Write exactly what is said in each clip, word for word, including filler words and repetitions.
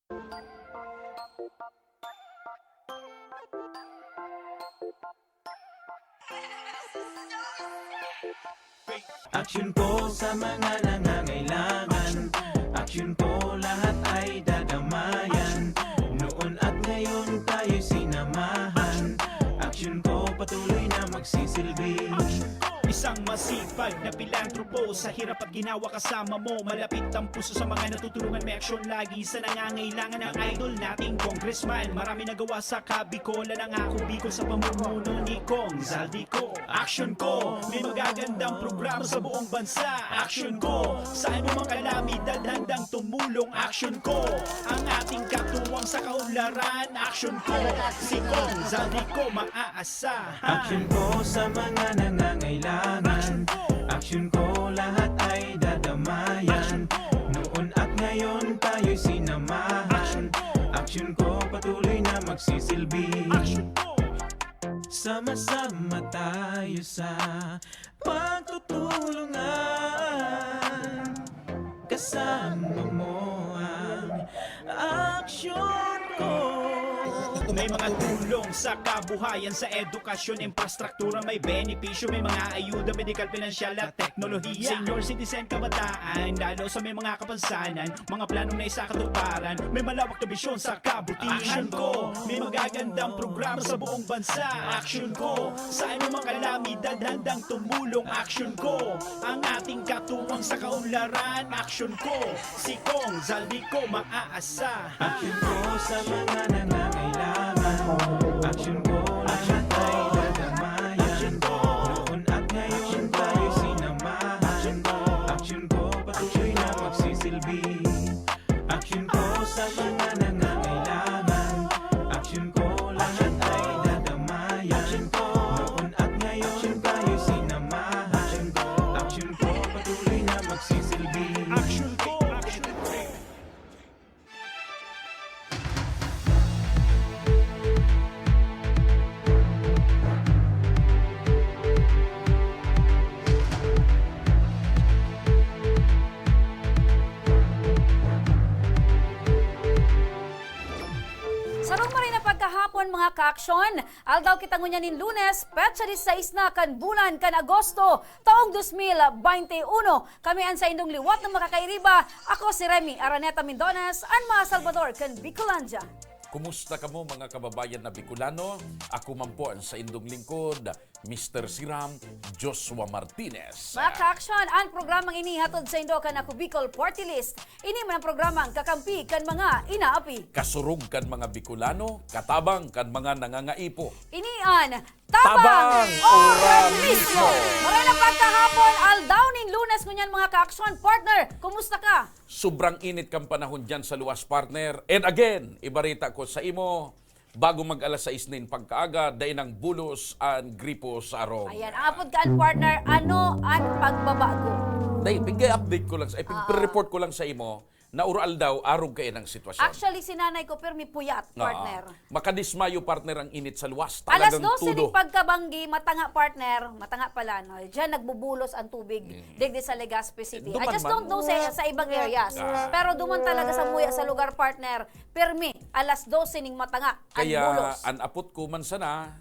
Aksyon ko sa mga nangangailangan. Aksyon ko, lahat ay dadamayan. Noon at ngayon tayo'y sinamahan. Aksyon ko, patuloy na magsisilbi. Isang masipag na pilantropo, sa hirap at ginawa kasama mo. Malapit ang puso sa mga natutulungan, may aksyon lagi sa nangangailangan. Ang idol nating congressman, marami nagawa sa Kabicol. Nangako Bicol sa pamumuno ni Cong Zaldy Co. Aksyon ko, may magagandang programa sa buong bansa. Aksyon ko, sa anumang kalamidad handang tumulong. Aksyon ko, ang ating katuwang sa kaunlaran. Aksyon ko, si Cong Zaldy Co maaasahan. Aksyon ko sa mga nangangailangan. Aksyon ko, lahat ay dadamayan. Noon at ngayon tayo'y sinamahan. Aksyon ko, patuloy na magsisilbi. Sama-sama tayo sa pagtutulungan. Kasama mo ang aksyon ko. May mga tulong sa kabuhayan, sa edukasyon, infrastruktura, may benepisyo, may mga ayuda, medikal, pinansyal at teknolohiya. Senior citizen, kabataan, lalo sa may mga kapansanan, mga planong naisakatuparan, may malawak na bisyon sa kabutihan ko. May magagandang programa sa buong bansa. Aksyon ko, sa anumang kalamidad handang tumulong. Aksyon ko, ang ating katuwang sa kaunlaran. Aksyon ko, si Cong Zaldy Co maaasahan. Aksyon ko sa mga nangangailangan. Aksyon ko, lahat ay dadamayan. Noon at ngayon tayo sinamahan. Aksyon ko, patuloy na magsisilbi. Aksyon ko sa mga nangangailangan. Aksyon ko, lahat ay dadamayan. Noon at ngayon tayo sinamahan. Aksyon ko, patuloy na magsisilbi. Aksyon ko, aksyon ko. Sarong maray na pagkahapon, mga kaaksyon. Aldaw kita ngunyan nin Lunes, petsa disisais na kan bulan kan Agosto, taong dos mil baynte uno. Kami an saindong liwat na makakairiba. Ako si Remy Araneta Mindones, an mga Salvador kan Bicolandia. Kumusta kamo, mga kababayan na Bicolano? Ako man po ang saindong lingkod, Mister Siram, Joshua Martinez. Mga kaaksyon, ang programang ini hatod saindo kan Ako Bicol Party List. Ini man ang programang kakampi kan mga inaapi, kasurog kan mga Bicolano, katabang kan mga nangangaipo. Ini an Tabang Tabang Ora Ora Mismo. Mismo. Maray na pagkahapon, aldaw nin Lunes ngunyan, mga kaaksyon. Partner, kumusta ka? Sobrang init kan panahon diyan sa luwas, partner. And again, ibarita ko sa imo, bago mag alas sais nin pagkaaga, dai nang bulos an gripo sa arog. Ayan, apod kaan, partner, ano an pagbabago? Dai, pig-update ko lang sa, eh, pig-, Ah. report ko lang sa imo, na uro aldaw, arog kaiyan ang sitwasyon. Actually, si nanay ko, pirmi puyat, Oo. partner. Makadismayo, partner, ang init sa luwas. Alas Talagang dose tudo. ning pagkabanggi, matanga, partner, matanga pala, no? Diyan nagbubulos ang tubig, Mm. digdi sa Legazpi City. Eh, I duman just man. don't know sa, sa ibang areas. Ah. Pero duman talaga sa muya sa lugar, partner, pirmi, alas dose ning matanga, ang Kaya, bulos. an apot ko man sana,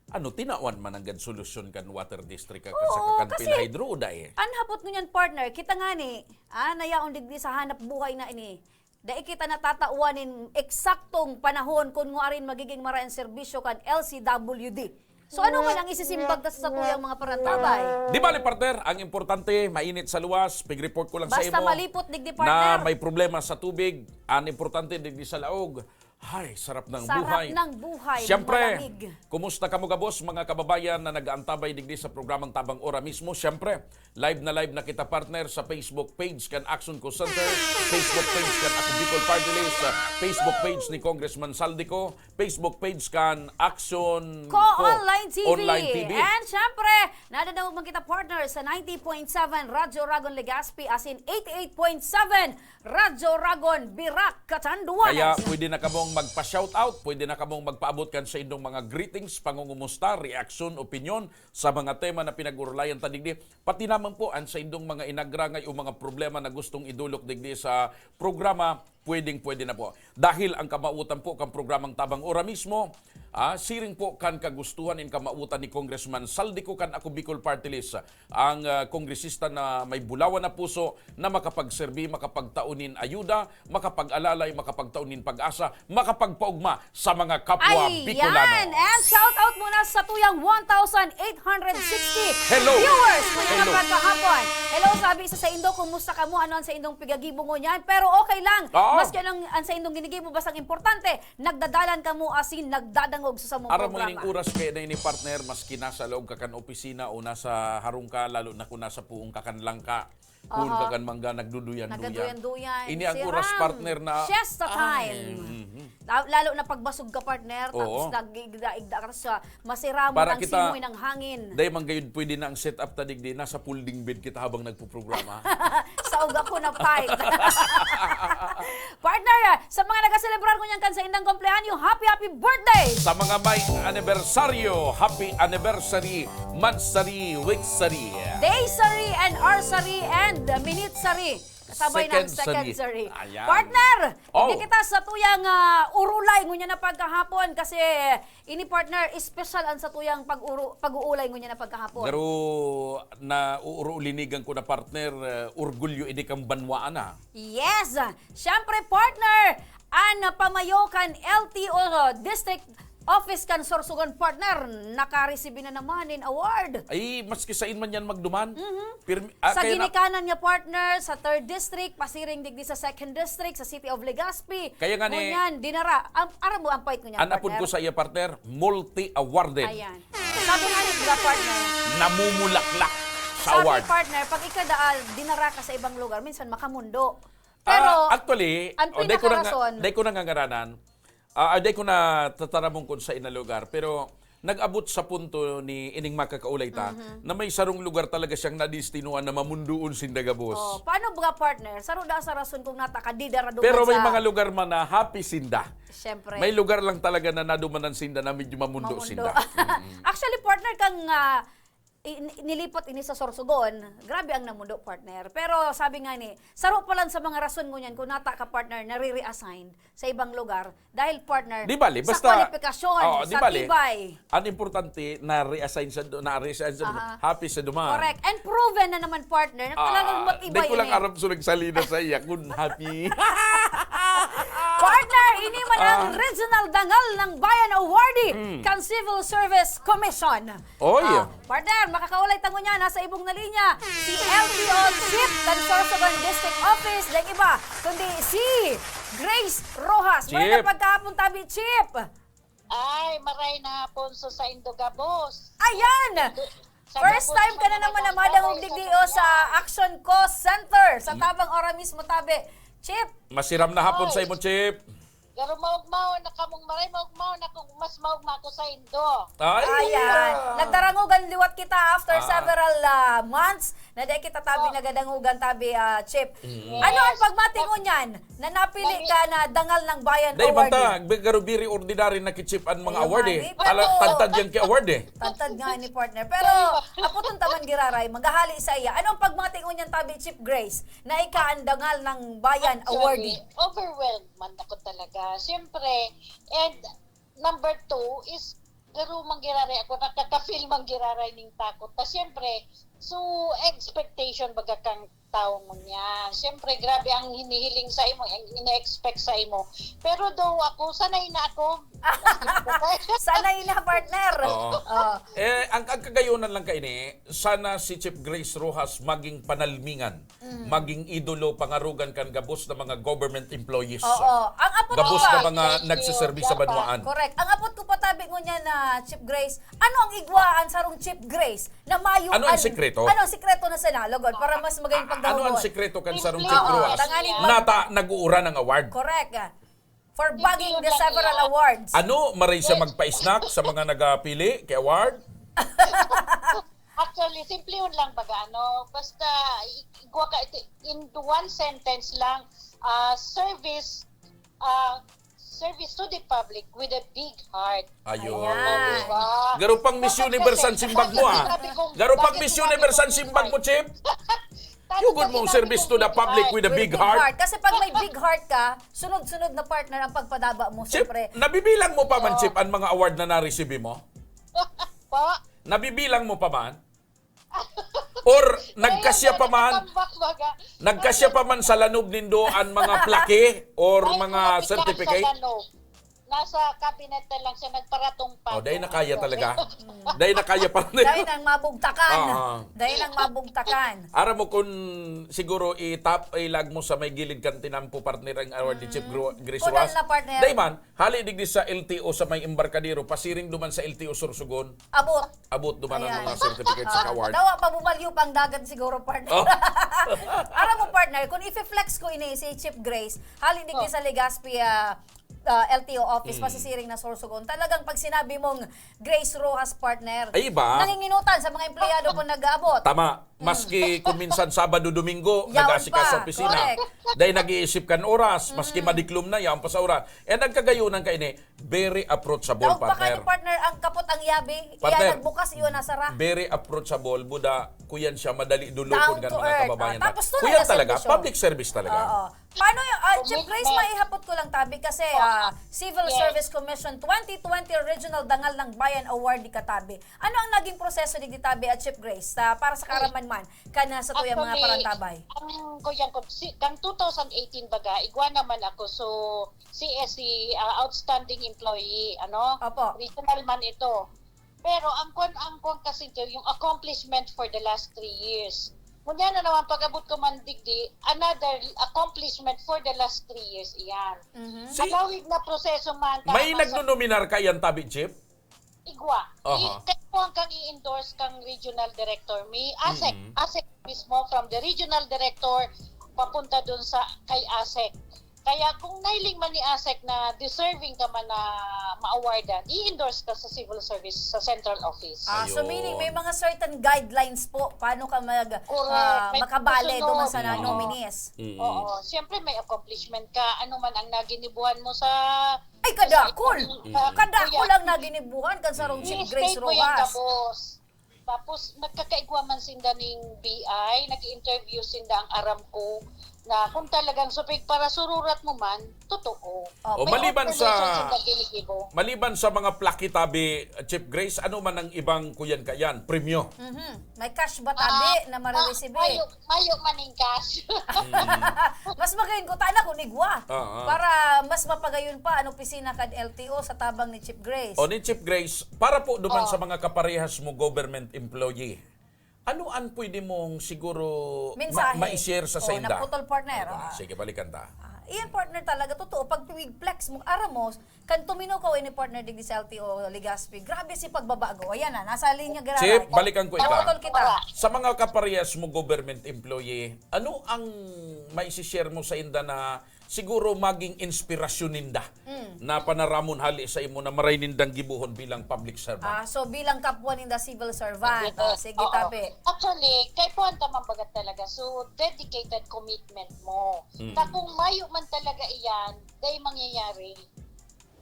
ano, tinawan man nanggad solusyon kan water district ka, Oo, saka kan kasi PhilHydro, o dai? An hapot ngunyan, partner, kita ngani, ah, na yaon digdi sa hanap buhay na ini. Dai kita natatawan nin eksaktong panahon kun ngarin magiging maray an serbisyo kan L C W D. So, ano man ang isisimbag ta sa satuyang mga parantabay? Di bale, partner, ang importante, mainit sa luwas, pig-report ko lang sa Basta imo malipot, digdi, na partner. may problema sa tubig, ang importante, digdi sa laog. Hay, sarap ng Sarap buhay. ng buhay, Siyempre, malamig. kumusta kamo gabos, mga kababayan na nag-aantabay digdi sa programang Tabang Ora Mismo? Siyempre, live na live na kita, partner, sa Facebook page kan Action Co Center, Facebook page kan Ako Bicol Party List, sa Facebook page ni Congressman Zaldy Co, Facebook page kan Action Co Co Online T V. Online T V. And siyempre, nadadangog man kita, partner, sa ninety point seven Radyo Ragon Legazpi, asin eighty-eight point seven Radyo Ragon, Virac, Catanduanes. Kaya pwede na kamong magpa-shoutout, pwede na kamong magpaabot kan saindong mga greetings, pangungumusta, reaksyon, opinyon sa mga tema na pinag-urulayan ta digdi. Pati naman po ang saindong mga inagrangay o mga problema na gustong idulok digdi sa programa, Pwedeng-pwede na po. Dahil ang kamautan po kan programang Tabang Ora mismo, ah, siring po kan kagustuhan nin kamautan ni Congressman Zaldy Co kan Ako Bicol Party List, ang, ah, kongresista na may bulawan na puso na makapagserbi, makapagtao nin ayuda, makapag-alalay, makapagtao nin pag-asa, makapagpaogma sa mga kapwa Bicolano. Ayan! And shout out muna sa tuyang one thousand eight hundred sixty Hello! viewers. Kuya Hello! Napagkahapon. Hello, sabi sa saindo, kumusta kamo? Ano ang saindong pigagibo ngunyan? Pero okay lang. Oo. Maski anong, ang saindong ginigibo, bastang importante, nagdadalan kamo asin nagdadangog sa samong Aram mo, programa. Ining oras kaya na ini, partner, maski nasa loob ka kan opisina o nasa harong ka, lalo na kung nasa puong ka kan langka, puon Aha. ka kan mangga, nagduduyan-duyan. Nagduduyan-duyan. Ini ang Siram. oras, partner, na Siesta Ay, time. mhm. La-, lalo na pagbasog ka, partner, tapos Oo. nag-igda-igda ka sa masiramon Para ang kita, simoy ng hangin. Dahil man gayon, pwede na ang setup ta digdi, nasa folding bed kita habang nagpuprograma. Saog ako na fight. Partner, sa mga nagaselebrar ngunyan kan saindang kumpleanyo, happy, happy birthday! Sa mga may anibersaryo, happy anniversary, monthsary, weeksary. Daysary and hoursary and minutesary. Kasabay na ang Secondsary. secondsary. Ayan. Partner, Oh. hindi kita sa tuyang, ah, urulay ngunyan na pagkahapon kasi ini, partner, espesyal ang sa tuyang pag-uru-, pag-uulay ngunyan na pagkahapon. Pero na uurulinigan ko na, partner, eh, orgulyo ini kang banwaan, ah. Yes! Siyempre, partner, an pamayo kan L T O District Office kan Sorsogon, partner, nakaresibi na naman nin award. Ay, maski sain man yan magduman. Mhm. Pirmi-, ah, Sa kaya na ginikanan niya, partner, sa third district, pasiring digdi sa second district, sa City of Legazpi. Kaya nga ni Ngunyan, dinara. Am-, aram mo, ang pait ngunyan, An apod partner? ko sa iya, partner, multi-awarded. Ayan. Sabi nga ni, di ba, partner? Namumulaklak sa Sabi, award. partner, pag ikada, ah, dinara ka sa ibang lugar, minsan makamundo. Pero, Ah, actually, ang oh, dai ko na nga, pinakarason dai ko na nga ngaranan. Ah, ah, dai ko na tataramon kung sa ina lugar, pero nag-abot sa punto ni ining makakaulay ta Mhm. na may sarong lugar talaga siyang nadestinuhan na mamundoon sinda gabos. Oh, paano ba, partner? Saro da sa rason kung nata ka, di dara duman Pero may sa mga lugar man na happy sinda. Siyempre. May lugar lang talaga na nadumanan sinda na medyo mamundo Mamundo. sinda. Mm. Actually, partner, kang, ah, i-, nilipot ini sa Sorsogon, grabe ang namundo, partner. Pero sabi nga ni, saro pa lang sa mga rason ngunyan kung nata ka, partner, nare-reassign sa ibang lugar. Dahil, partner, Di bali, sa basta kwalifikasyon, Oo, di sa bali. tibay. Ang importante, na-reassign sa du-, na-reassign sa du-, Aha. happy sa duman. Correct. And proven na naman, partner, na Ah, talagang matibay di ko lang ini. aram sa nagsalina sa iya, kung happy. Partner, ini man ang Ah. Regional Dangal ng Bayan Awardee, Mm. kan Civil Service Commission. Oy. Ah, partner, makakaulay ta ngunyan, nasa ibong na linya, si L T O Chief kan Sorsogon District Office, dai iba, kundi si Grace Rojas. Chief. Maray na pagkahapon tabi, Chief. Ay, maray na hapon sa saindo gabos. Ayan! Sa First gabos time ka na na naman na madangog digdi, o, sa Action Call Center, sa Tabang Ora mismo, tabi. Chief. Masiram na hapon Oy. sa imo, Chief. Garo maugmaw na kamong maray, maugmaw na kung mas maugma ako sa indo. Ay, Ayan. ah. Nagdarangogan liwat kita after Ah. several, ah, months na di kita tabi Oh. nagadangogan, tabi, ah, Chief. Mm. Ano ang Yes. pagmati ngunyan na napili Mali. ka na Dangal ng Bayan Dai man Awardee? ta, be-, garo very ordinary na ki Chief ang mga Ayun award nga, eh. eh. Pero Ala, tantad yan ki award eh. Tantad nga ni partner. Pero, aputon ta man giraray, maghahali sa iya. Ano ang pagmati ngunyan, tabi, Chief Grace, na ika ang Dangal ng Bayan Actually, Awardee? overwhelmed man ako talaga. Siyempre, and number two is, garo manggiraray ako, nakaka-feel manggiraray ning takot. Ta siyempre, so, expectation baga kang tawo mo niya. Siyempre, grabe ang hinihiling sa imo, ang ina-expect sa imo. Pero though ako, sanay na ako. Sanay na, partner. Oo. Oh. Eh, ang, ang kagayonan lang kaini, sana si Chief Grace Rojas maging panalmingan, Mm. maging idolo, pangarogan kan gabos na mga government employees. Oo. Ang apot Gabos ko na pa. mga Thank you, nagsiserbi sa Papa. banwaan. Correct. Ang apot ko pa tabi ngunyan na, Chief Grace, ano ang igwa an sarong Chief Grace na mayo Ano ang an-, sikreto? ano ang sikreto na sa nalugod para mas magayong Ah, ano ang pagdahon? sikreto kan sarong Simple Chief lang Rojas? yan. Tanganing pag- Nata, nag-uuran ang award. Correct. For Simple bagging yun the lang several yan. awards. Ano, maray siya Yes. magpa-snack sa mga nagapili kay award? Actually, simple yun lang baga, ano, basta i-, igwa ka, iti-, in one sentence lang, ah, service, ah, service to the public with a big heart. Ayun. Ayan. Diba? Garo pang Miss Bakit Universe kasi ang simbag mo, ah. sabi ko, Garo pang bakit Miss sabi Universe ko ang big simbag mo, heart? Chief. Yugod mong service to the public with a big heart. Kasi pag may big heart ka, sunod-sunod na partner ang pagpadaba mo, Chip, siyempre. Nabibilang mo pa man, Chip, ang mga award na na-receive mo? Po? Nabibilang mo pa man? Or nagkasya pa man? Nagkasya pa man sa lanob nindo ang mga plaque or mga certificate? Nasa cabinet na lang siya, nagparatong pa. Oh, dahil nakaya talaga. Dahil nakaya pa rin. Dahil nang mabugtakan. Oo. Dahil nang mabugtakan. Aram mo kung siguro itap ay lag mo sa may gilid kan tinampo, partner, ang award ni Chief Gru- Grace Rojas. Kunal na, partner. Dahil man, hali digdi sa L T O sa may embarkadero, pasiring duman sa L T O Sorsogon. Abot. Abot duman ang mga certificate sa award. Dawa pa bumalyo pang dagat siguro, partner. Oh. Aram mo, partner, kung ifi-flex ko ini si Chief Grace, hali digdi sa Legazpi, ah, ah, L T O office, pasisiring na Sorsogon. Talagang pag sinabi mong Grace Rojas, partner, ay, iba. Nanginginutan sa mga empleyado kung nag-aabot. Tama. Maski kung minsan Sabado, Domingo, nag-aasikaso sa opisina. Correct. Dahil nag-iisip kan oras, maski madiklom na, yaon pa sa oras. Eh, nagkagayunan ka ini, very approachable, partner. Daog pa ka ni partner, ang kapot ang yabi, iya nagbukas, iyo nasara. Very approachable, buda, kuyan siya, madali dulokon kan mga kababayan. Tapos to na, kuyan talaga, public service talaga. Oo. Paano yung, ah, Chief Grace, maihapot ko lang, tabi, kasi, ah, Civil Service Commission twenty twenty Regional Dangal ng Bayan Award di katabi. Ano ang naging proseso di, di tabi at Chief Grace, sa, para sa kaaraman man, kan sa tuyang mga parantabay? Ang kuyang ko, si, kang two thousand eighteen baga, igwa naman ako, so, C S C, ah, outstanding employee, ano? Opo. Regional man ito. Pero ang kwan, ang kwan kasi ito, yung accomplishment for the last three years. Ngunyan na naman, pag-abot ko man digdi, another accomplishment for the last three years, iyan. Mhm. Alawig na proseso man. May nagnonominar ka iyan, tabi, Chief? Igwa. Aha. I, kaipuhan kang i-endorse kang regional director mi, ASEC, Mm. ASEC mismo, from the regional director papunta dun sa kay ASEC. Kaya kung nailing man ni ASEC na deserving ka man na ma-awardan, i-endorse ka sa civil service, sa central office. Ah, so meaning may mga certain guidelines po paano ka mag, ah, makabali duman sa nominees. Mm. Oo, siyempre may accomplishment ka. Ano man ang naginibuhan mo sa Ay, kadakol! Mm. Kadakol ang naginibuhan kan sarong Chief Grace Rojas. Tapos, nagkakaigwa man sinda ning B I, nag-i-interview sinda ang aram ko, na kung talagang supig para sururat mo man, totoo. O, maliban sa, maliban sa mga plaque tabi, Chief Grace, ano man ang ibang kuyan ka yan? Premyo? Mhm. May cash ba tabi na mariresibi? Mayo man ning cash. Mas magayon ko, tana ko nigwa. Ah, ah. Para mas mapagayon pa an opisina kan L T O sa tabang ni Chief Grace. O ni Chief Grace, para po duman sa mga kaparehas mo government employee, ano an pwede mong siguro ma-, ma-share sa sainda? Naputol, partner. Ah, sige, balikan ta. Ah, iyan, partner, talaga, totoo. Pag pig-flex mo, aram mo, Kan tuminukaw ini, partner, digdi sa L T O Legazpi, grabe si pagbabago. Ayan na, nasa linya, grabe. Chief, balikan ko ika. Naputol kita. Sa mga kaparehas mo, government employee, ano ang maisishare mo sa inda na siguro maging inspirasyon ninda na panaramon hali sa imo na maray nindang gibohon bilang public servant? Ah, so bilang kapwa ninda civil servant. Ah, sige, tabi. Actually, kaipuhan ta man baga talaga. So, dedicated commitment mo. Mm. Ta kung mayo man talaga iyan, dai mangyayari.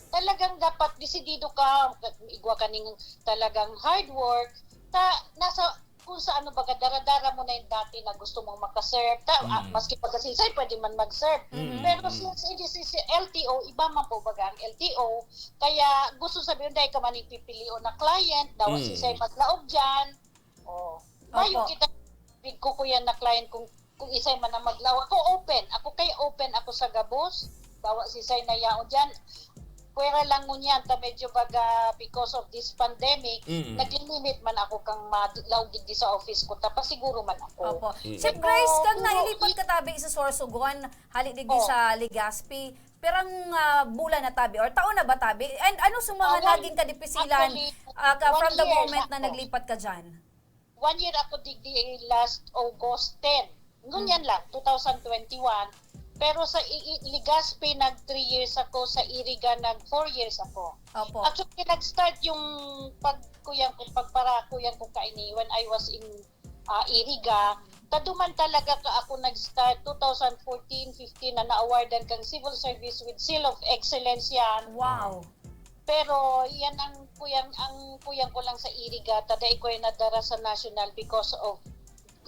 Talagang dapat desidido ka, igwa ka ning talagang hard work, ta, nasa, kung sa ano baga, dara-dara mo na yung dati na gusto mong makaserve. Ta, ah, maski pagkasinsay, pwede man mag-serve. Mm. Pero since hindi si, si L T O, iba man po baga ang L T O, kaya gusto sabihin, dahil ka man yung pipilion na client, daw sinsay maglaog dyan. Oh. Mayo kita, big ko ko yan na client kung, kung isay man ang maglaog. Ako open. Ako kay open ako sa gabos. Bawa si say na yaon dyan. Pwera lang ngunyan ta medyo baga because of this pandemic, nagli-limit man ako kang madlaog digdi sa office ko. Tapasiguro man ako. Opo. Chief Grace, kang nailipat ka tabi sa Sorsogon, hali digdi sa Legazpi, pirang, ah, bulan na tabi or taon na ba tabi? And ano sa mga naging kadipisilan, ah, ka, from the moment na naglipat ka dyan? One year ako digdi last August ten. Ngunyan lang, two thousand twenty-one. Pero sa i-, i-, Legazpi, nag three years ako. Sa Iriga, nag four years ako. Opo. Actually, nag-start yung pagkuyang ko, pagparakuyang ko kaini when I was in, ah, Iriga. Taduman talaga ka ako nag-start, two thousand fourteen fifteen na na-awardan kang civil service with Seal of Excellence yan. Wow. Pero yan ang kuyang, ang kuyang ko lang sa Iriga, ta dai ko yan nadara sa national because of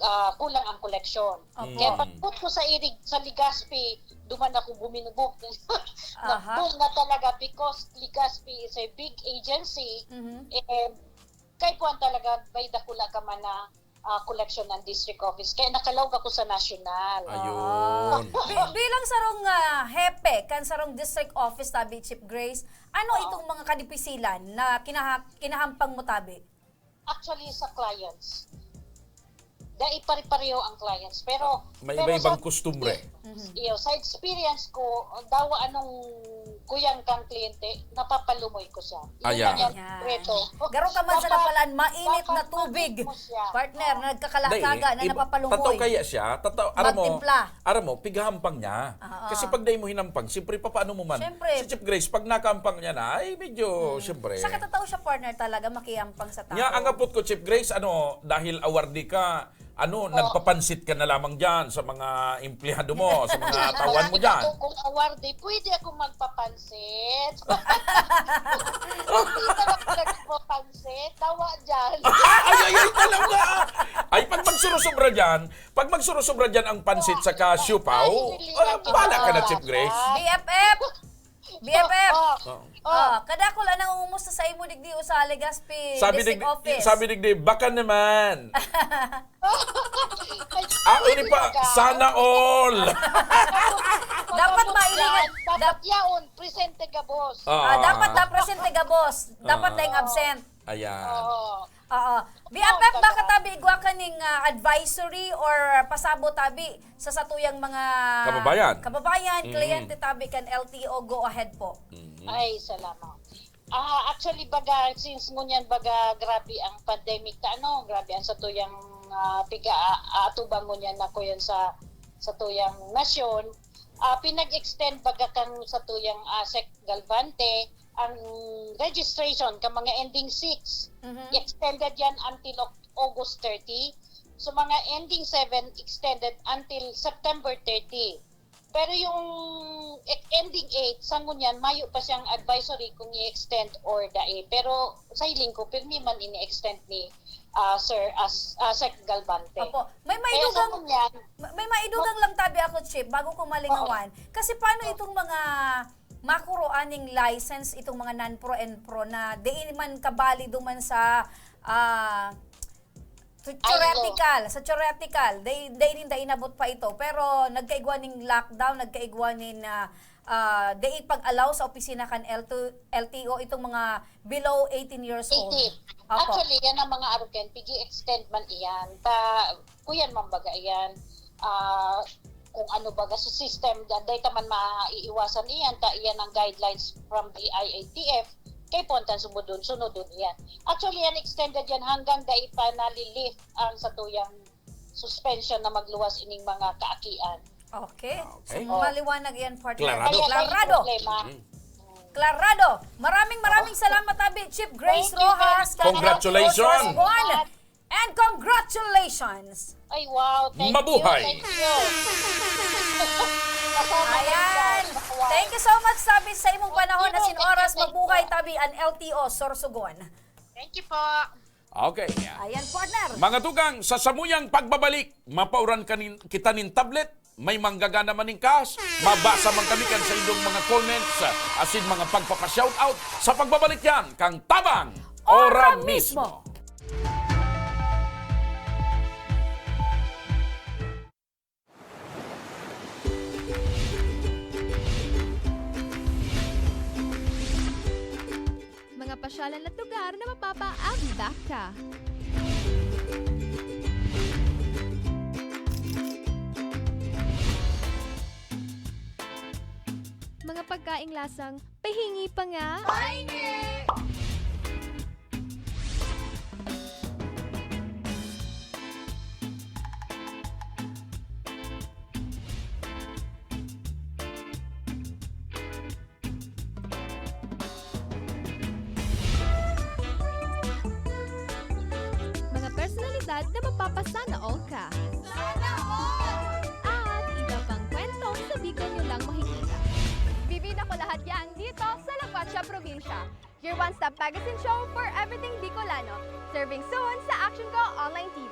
ah, kulang ang koleksyon. Opo. Kaya pag-abot ko sa irig, sa Legazpi, duman ako buminubog. Aha. Nag-boom na talaga because Legazpi is a big agency. Mhm. And kay kuwan talaga, may dakula ka man na, ah, koleksyon ng district office. Kaya nakalaog ako sa national. Ayun. Ah. Bi-, bilang sarong, ah, hepe kan sarong district office, tabi, Chief Grace, ano Oo. itong mga kadipisilan na kinaha-, kinahampang mo, tabi? Actually, sa clients, dai pare-pareho ang clients. Pero, May pero iba-ibang sa, kostumbre. Mhm. iyo, sa experience ko, dawa anong kuyang kang kliyente, napapalumoy ko siya. Yun Ayan. lang yan, Ayan. sikreto. Garo ka man sa Napa-, napalan, mainit na tubig. napapalumoy mo siya. Partner, Oo. na nagkakalakaga Dai, na iba, napapalumoy. tataw kaya siya, tataw, aram mo, Magtimpla. aram mo, pighahampang niya. Oo. Kasi pag dai mo hinampang, siyempre, papaano mo man? Siyempre. Si Chief Grace, pag nakahampang niya na, ay, medyo, Mm. siyempre. Sa katotoo siya, partner, talaga, makihampang sa tao. Nga, ang apot ko, Chief Grace, ano, dahil awardee ka, ano, Oo. nagpapansit ka na lamang dyan sa mga empleyado mo, sa mga tauhan mo Ay, dyan. ako, kung awardee, pwede ako magpapansit. Hindi talaga nagpapansit. Tawa dyan. Ay, ay, ay, talaga. Ay, pag magsurusobra dyan, pag magsurusobra dyan ang pansit saka siopao, Ay, hindi ah, lang bahala ka na, kita. Chief Grace. B F F! B F F! Oh, Oh. oh. Ah, kadakol ang nangungumusta sa imo digdi o sa Legazpi Sabi District digdi, Office. sabi digdi, "Baka naman." Ay, Ako ni pa, talaga. "Sana all." Dapat Dapat mailingan, yan. Dapat dap- yaon, presente gabos. Ah. Ah, dapat na presente gabos. Dapat Ah. tayong absent. Ayan. Oo. Oo. Oo, B F F, baka talaga. tabi igwa ka ning, ah, advisory or pasabot tabi sa satuyang mga Kababayan. kababayan, Mm. kliyente tabi kan L T O, go ahead po. Mm. Ay, salamat. Ah, actually, baga, since ngunyan, baga, grabe ang pandemic ta, ano, grabe ang satuyang, ah, piga-, ah, atubang ngunyan na kuyan sa, satuyang nasyon. Ah, pinag-extend, baga, kang satuyang ASEC Galvante, ang registration ka mga ending six, Mhm. extended yan until Oc-, August thirty. So, mga ending seven, extended until September thirty. Pero yung e-, ending eight, sa ngunyan, mayo pa siyang advisory kung i-extend or dai. Pero sa hiling ko, pirmi man ini-extend ni, ah, Sir, as, ah, Sec Galvante. Opo. May Kaya sa maidugang, ngunyan, ma-, may maidugang lang tabi ako, Chief, bago ko malingawan. Oo. Kasi paano Oo. itong mga makuro aning license, itong mga non-pro and pro na di man kabali duman sa, ah, Ay, oo. theoretical, sa theoretical, dai, dai ninda inabot pa ito. Pero nagkaigwa ning lockdown, nagkaigwa nin, ah, ah, dai pag-allow sa opisina kan L two, L T O itong mga below eighteen years old. Eighteen. Opo. Actually, yan ang mga aruken, pigi-extend man iyan. Ta, kuyan man baga iyan. Ah, kung ano baga sa system, da-, dai ta man maiiwasan iyan, ta iyan ang guidelines from the I A T F, kay puwan tan sumudon, sunodon iyan. Actually, yan extended yan hanggang dai pa nali-lift ang satuyang suspension na magluwas ining mga kaakian. Okay. Okay. So, maliwanag yan, partner. Klarado. Kaya may Klarado. problema. Mm. Klarado. Maraming, maraming salamat, tabi, Chief Grace Thank you, Rojas, thank you. Congratulations. Sorsogon. And congratulations! Ay, wow. Thank you, Mabuhay! thank you. Kasama kayo Ayan. dyan. Wow. Thank you so much, tabi, sa imong panahon na Thank you, sin oras. thank you, thank you. Mabuhay, tabi, an L T O Sorsogon. Thank you po. Okay. Ayan, partner. Mga tugang, sa samuyang pagbabalik, mapauran kanin-, kita nin tablet, may manggagana man nin cash, mabasa man kami kan sa inyong mga comments, asin mga pagpapa-shoutout sa pagbabalik yan kang Tabang Ora Ora mismo. mismo. Mga pasyalan at lugar na mapapaabdak ka. Mga pagkaing lasang pahingi pa nga. Pahingi! Mga personalidad na mapapasana all ka. Sana all! At iba pang kwento sa Bicol nyo lang makikita. Bibida ko lahat yan dito sa La Cuacha Probinsya. Your one-stop magazine show for everything Bicolano. Serving soon sa Action Go Online T V.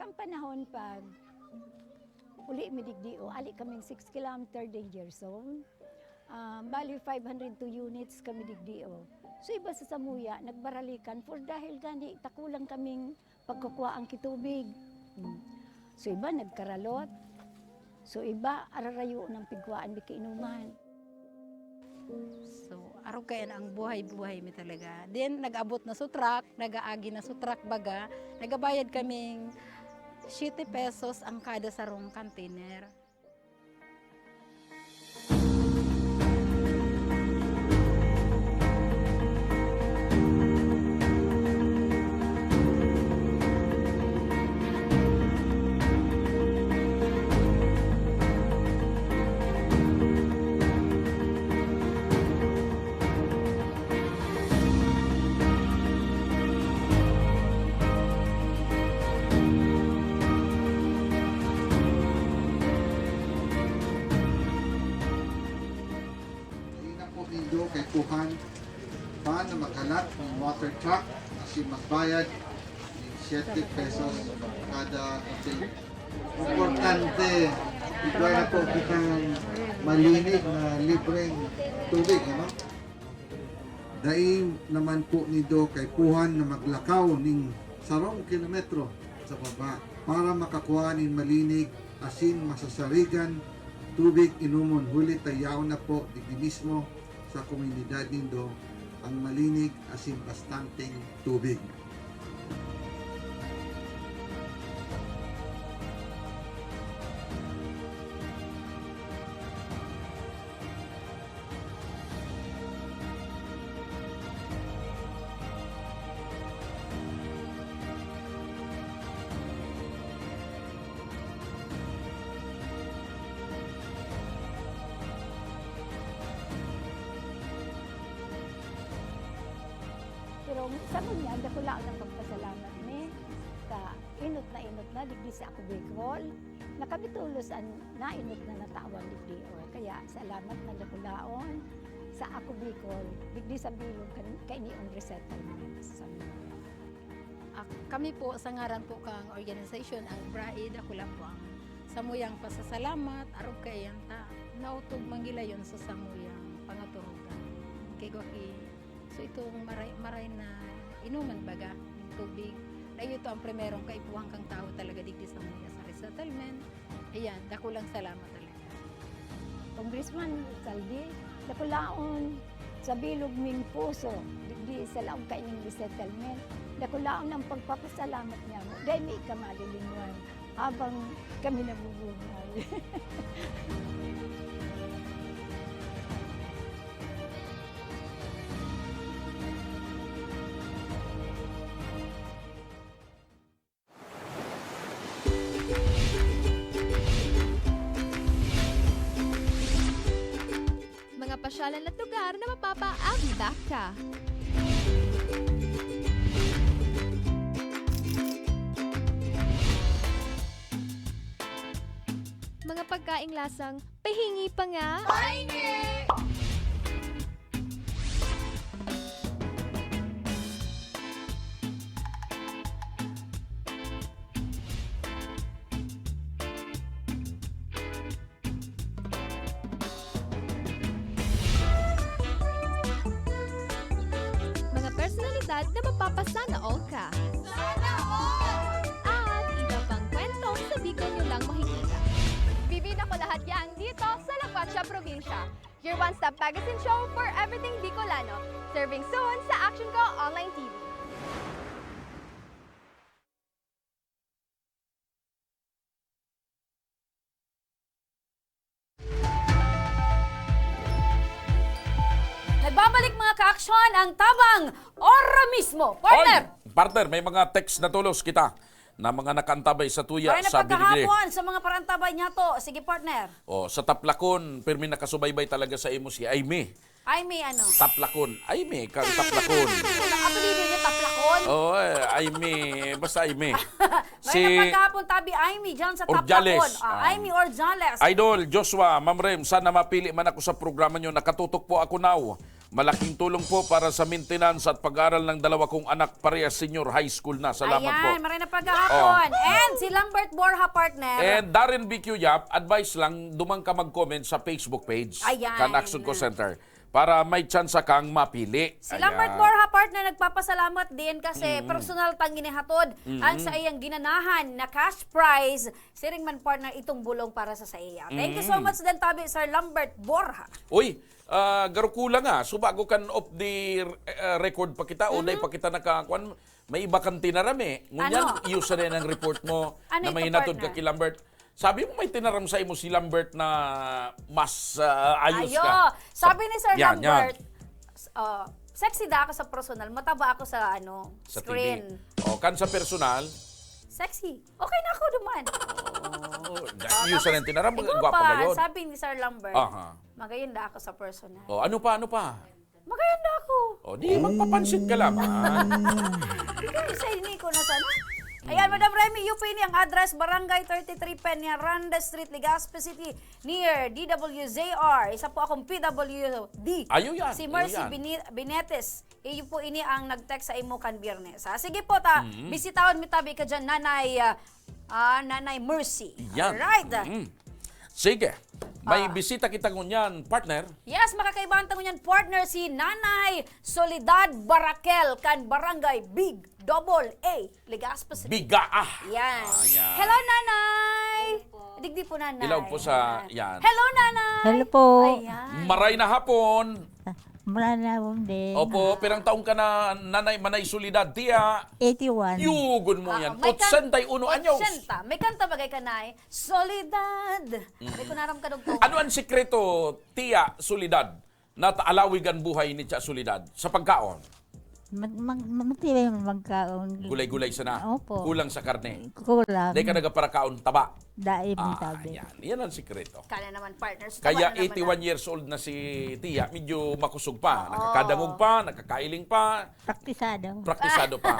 Ang panahon pag uli mi digdi, o, ali kaming six kilometer danger zone. Ah, bali, five hundred two units kami digdi, o. So, iba sa samuya, nagbaralikan for dahil gani takulang kaming pagkukuhaan ki tubig. Hmm. So, iba nagkaralot. So, iba ararayo ng pigkuhaan mi kainuman. So, arog kaya na ang buhay-buhay mi talaga. Then, nag-abot na sa truck, nag-aagi na sa truck baga, nagabayad kaming siyete pesos ang kada sarong container. Dai na po nindo kaipuhan pa na maghalat ng water truck asin magbayad ng siyete pesos kada container. Importante, igwa na po kitang malinig na libreng tubig, ano? Dai naman po nindo kaipuhan na maglakaw ning sarong kilometro sa baba para makakua nin malinig asin masasarigan tubig inomon, huli ta yaon na po digdi mismo sa komunidad nindo ang malinig asin bastanteng tubig. Pero sa ngunyan, dakulaon ang pagpasalamat mi sa enot na enot na digdi sa Ako Bicol, na kami tolos an naenot na natawan digdi, o. Kaya salamat na dakulaon sa Ako Bicol, digdi sa bilog kan-, kainiong resettlement sa San Miguel. Ah, kami po, sa ngaran po kang organisasyon, ang BRAI, dakula po ang samuyang pasasalamat, arog kaiyan ta naotob manggilayon sa samuyang pangaturugan. Kay gwa ki-, so itong maray, maray na inuman baga, tubig, na ito ang primerong kaipuhan kang tawo talaga digdi sa mga sa resettlement. Ayan, dakulang salamat talaga. Congressman Saldi, dakulaon sa bilog ming puso, digdi sa laog kaining resettlement, dakulaon ang pagpapasalamat niamo. Dai mi ka malilinwan habang kami nabubuhay. Mga pasyalan at lugar na mapapaabdak ka. Mga pagkaing lasang pahingi pa nga. Pahingi! Mga personalidad na mapapasana all ka. Sana all! At iba pang kwentong sa Bicol nyo lang makikita. Bibida ko lahat yan dito sa La Cuacha Provincia. Your one-stop magazine show for everything Bicolano. Serving soon sa Action Ko Online T V. Nagbabalik, mga kaaksyon, ang Tabang Ora Mismo. Partner! Oy, partner, may mga text na tolos kita na mga nakaantabay sa tuya. Partner, sa pagkahapon, sa mga parantabay niya to. Sige, partner. Oh, sa Taplacon, pirmi nakasubaybay talaga sa imo si Aimee. Ay, may ano? Taplacon. Ay, may kang Taplacon. Ang apelyido niya, Taplacon? Oo, eh, Aimee. Basta Aimee. May Si nagpagkahapon tabi, Aimee, dyan sa Ordiales. Taplacon. Ah, Ah. Aimee Ordiales. Idol, Joshua, Ma'am Rem, sana mapili man ako sa programa nyo. Nakatutok po ako now. Malaking tulong po para sa maintenance at pag-aaral ng dalawa kong anak, parehas senior high school na. Salamat po. Ayan, maray na paghahapon. Oh. And si Lambert Borja, partner. And Darren B Q Yap, advice lang, duman ka mag-comment sa Facebook page Ayan. Kan Action Call Center para may tsansa kang mapili. Si Lambert Ayan. Borja, partner, nagpapasalamat din kasi Mm. personal tang inihatod Mm. ang sa iyang ginanahan na cash prize. Siring man, partner, itong bulong para sa saiya. Thank you so Mm. much din, tabi, Sir Lambert Borja. Uy, ah, garo kulang, ah. So, bago kan off the, eh, record pa kita, o Mhm. dai pa kita naka-, kwan, may iba kang tinaram, eh. Ngunyan, Ano? iyo sana yan ang report mo Ano na ito, may hinatod ka partner? Kay Lambert. Sabi mo may tinaram sa imo si Lambert na mas, ah, ayos Ayo. ka. Sa Sabi ni Sir Yan, yan. Lambert, s-, ah, sexy da ako sa personal, mataba ako sa, ano, Sa screen. T V. Oh, kan sa personal? Sexy. Okay na ako duman. Oh, da-, Ah, iyo sa tapos, nang tinaram, igwa gwapo pa, gayon. Sabi ni Sir Lambert, Aha. magayon da ako sa personal. Oh, ano pa, ano pa? Magayon da ako. Oh, di, magpapansit ka lamang. Hindi, sa ini ko na sana. Ayan, Mm. Madam Remy, iyo po ini ang address, Barangay thirty-three Peñaranda Street, Legazpi City, near D W Z R. Isa po akong P W D. Ayo yan, Si ayo Mercy yan. Bini-, Binetes. Iyo po ini ang nag-text sa imo kan Biyernes, ha? Sige po, ta, Mm. bisitahon mi tabi ka dyan, Nanay, ah, ah, Nanay Mercy. Yan. Alright. Mm. Sige. May Ah. bisita kita ngunyan, partner. Yes, makakaibahan ta ngunyan, partner, si Nanay Soledad Barakel kan Barangay Big Double A, Legazpi City. Biga, ah. Yan. Ah, yan. Hello, Nanay. Digdi po, Nanay. Ilaw po sa, Ayan. yan. Hello, Nanay. Hello po. Ayan. Maray na hapon. Mula na akong din. Opo, pirang taon ka na, Nanay Manay Soledad, tiya? Eighty-one. Yugon mo Ah, yan. may kan-, Otsenta y uno anyos. Otsenta. May kanta bagay ka, Nay? Soledad. Mm. May kunaram ka, Doktor. Ano ang sikreto, tiya Soledad, na taalawig ang buhay ni Tiya Soledad sa pagkaon? Mag-, mag-, matibay ang magkaon. Gulay-gulay sana. Opo. Kulang sa karne. Kulang. Dai ka nagaparakaon taba. Dai man Ah, tabi. yan. Yan ang sikreto. Kaya naman, partners. Tama Kaya na naman eighty-one na. years old na si Tiya, medyo makusog pa. Oo. Nakakadangog pa, nakakailing pa. Praktisado. Praktisado pa.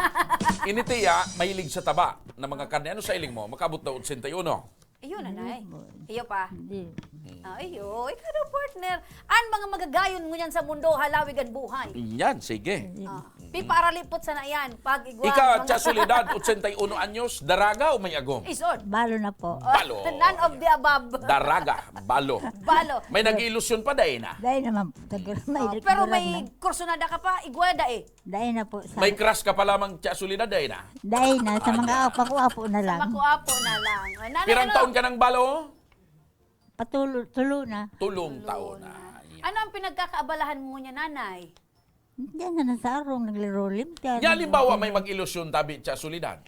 Ini Tiya, mahilig sa taba na mga karne. Ano sa iling mo? Makaabot na otsenta y uno. Ayun, Hindi anay. po. Iyo pa. Hindi. Ah, iyo, ikaw daw, partner. An mga magagayon ngunyan sa mundo, halawig an buhay. Yan, sige. Ah, piparalipot sana yan. Pag igwa, Ika, mga Tiya Soledad, otsenta y uno anyos, daraga o may agom? Isod. Balo na po. Oh, Balo. None of the above. Daraga, balo. Balo. May nag-iilusyon pa, dai na. Dai naman po. Tagal, may Ah, pero may kursunada ka pa, igwa da eh. Dai na po. Sa May crush ka pa lamang, Tiya Soledad, dai na. Dai na. Sa Ah, mga yan. apo-apo na Sa lang. makuapo na lang. Ah, nanay, Pirang ano? taon ka nang balo? Patulo, tulo na. Tulong Tulo taon na. na. Yan. Ano ang pinagkakaabalahan mo niya, nanay? Diyan na sa arong, naglirolim ka. Yan, halimbawa, may mag-ilusyon tabi, Tiya Soledad.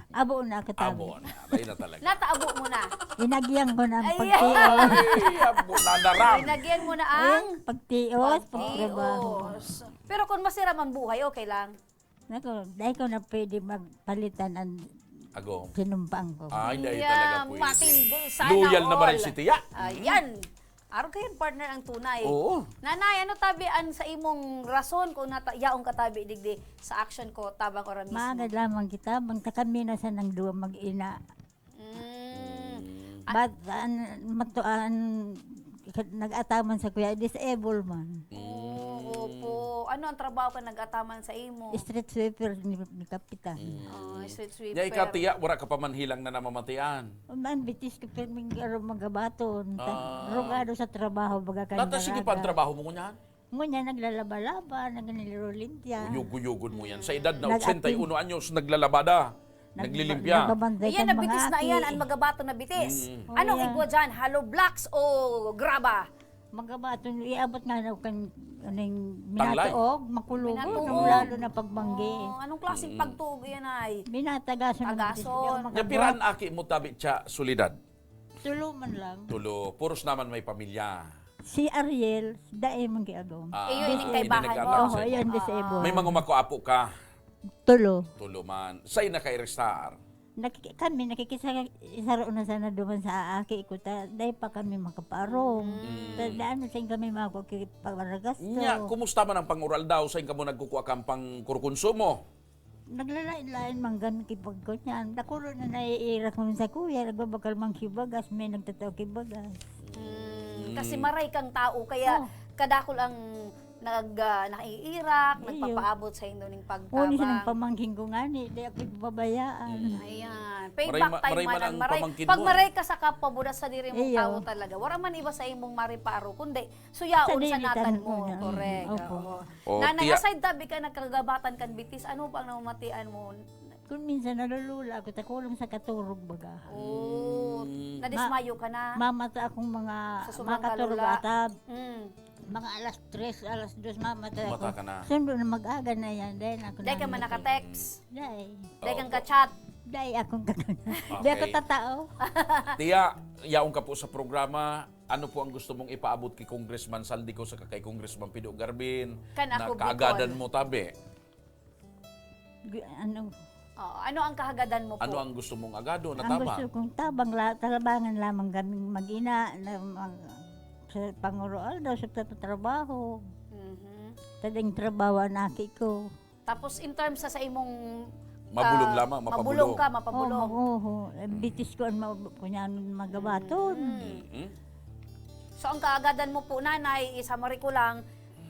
Abo na, katabi. Abo na. Bay na talaga. Nataabo mo na. Inagyan ko na ang Ay, pagtios. Ay, abo na, naram. Inagyan mo na ang Ang pagtios, pagtrabaho. pagtios. Pero kung masiram ang buhay, okay lang. Nako, dahil ko na pwede magpalitan ang Ago. sinumpang ko. Ay, dahil Yeah, talaga pwede. matindi. Sana Loyal naman all. si Tiya. Ayan. Araw kayan, partner, ang tunay. Oo. Nanay, ano tabi an sa imong rason kung nata-, yaong katabi digdi sa action ko, tabang o ramismo? Maagad lamang kita, bang ta kami na sa nang duwa mag-ina. Mm. Mm. Ah. But, an, matuan, nag-ataman sa kuya, disable man. Mm. Oh, opo. Ano ang trabaho ka nag-ataman sa imo? Street sweeper ni, ni Kapitan. Mm. Oh, street sweeper. Ya, ikaw, Tiya, wala ka pa man hilang na namamatian. Ang bitis ko, pero may araw magabaton. Ta-, Ah. rogado sa trabaho, baga ka Nata, sige pa ang nalaga. trabaho mo ngunyan? Ngunyan, naglalaba-laba, nagnilirolimpya. Uyog-uyogon mo yan. Sa edad na Nag-ating- otsenta y uno anyos, naglalabada, Nag-, naglilimpya. nagbabantay Iyan, kan mga nabitis na aki. iyan, ang magabaton na bitis. Mm. Oh, Anong yeah. igwa dyan? Hollow blocks o graba? Magabaton, iabot nga na kan, aning Tanglay. minatuog, makulog, Minatuog. nung lalo na pagbanggi. Oh, anong klaseng Mm. pagtuog iyan ay? Binatagason ng Tagason. bitis, di ako Ya, makagawa. pira an aki mo tabi, Tiya Soledad? Tulo man lang. Tulo. Puros naman may pamilya. Si Ariel, dai man giagom. Ah, Iyo, ini Busy. kaibahan Ini mo. nag-aano Oo, sa inyo. yan, disable. May mga umakuapo ka? Tulo. Tulo man. Sa'yo na kay Restar? Nakiki-, kami, nakikisa-, isaro na sana duman sa aki ko, ta, dai pa kami makapaarong. Mm. Ta, daan na saan kami makakipagpagasto. Nya, kumusta man ang pang-ural daw? Saan ka mo nagkukuha kang pangkurkonsumo? Naglalain-lain man kami kipagkot niyan. Dakul na naiirak man sa kuya, nagbabakal man kibagas, may nagtatao kibagas. Mm, kasi Mm. maray kang tao, kaya Oh. kadakul ang nag, ah, naiirak, Iyo. nagpapaabot sa indo ning Uni sa pagtabang. pamangkin ko ngani, di ako ibabayaan. Mm. Ayan. Pay Maray back ma-, time maray man man ang ang maray. pamangkin Pag mo, maray eh. ka sa kapwa mo, da sa diri mong Iyo. tawo talaga. Wala man iba sa imong mariparo, kundi suyaon Sa sa dili natan tan-, mo. una. Correct. Opo. Oo. O, Nanay, tiya- aside tabi ka nagkagabatan kan bitis, ano pa ang namamatian mo? Kung minsan nalulula ako, takulong sa katurog baga. Oh, Mm. nadismayo ka na? Mamata akong mga Sa sobrang makaturog kalula. atab. Mm. Mga alas tres, alas dos, mamata ako. Mata ka na. Sundo na mag-aga na yan, dahil ako Dahil ka man nangangiti. naka-text? Dahil. Dahil kang Opo. ka-chat? Dahil akong kakana. Dahil ako Okay. tatao. Tiya, yaon ka po sa programa. Ano po ang gusto mong ipaabot kay Congressman Saldi ko saka kay Congressman Pido Garbin Kan na ako, kaagadan Bicol. mo, tabi? Gi-, ano? Oo, ano ang kahagadan mo Ano po? ang gusto mong agado na Ang tabang? gusto kong tabang, la-, tabangan lamang kaming mag-ina na mag-, sa pangoroaldaw, sa pagtatrabaho. Mhm. Tading trabaho ang aki ko. Tapos in terms sa, sa imong, Mabulong ah, lamang, mabulong mapabulong. ka, mapabulong. Oo, oo. Eh, Mm. bitis ko ang ma-, kunyan magabaton. Mm. Mm. So, ang kaagadan mo po, Nanay, is hamari ko lang,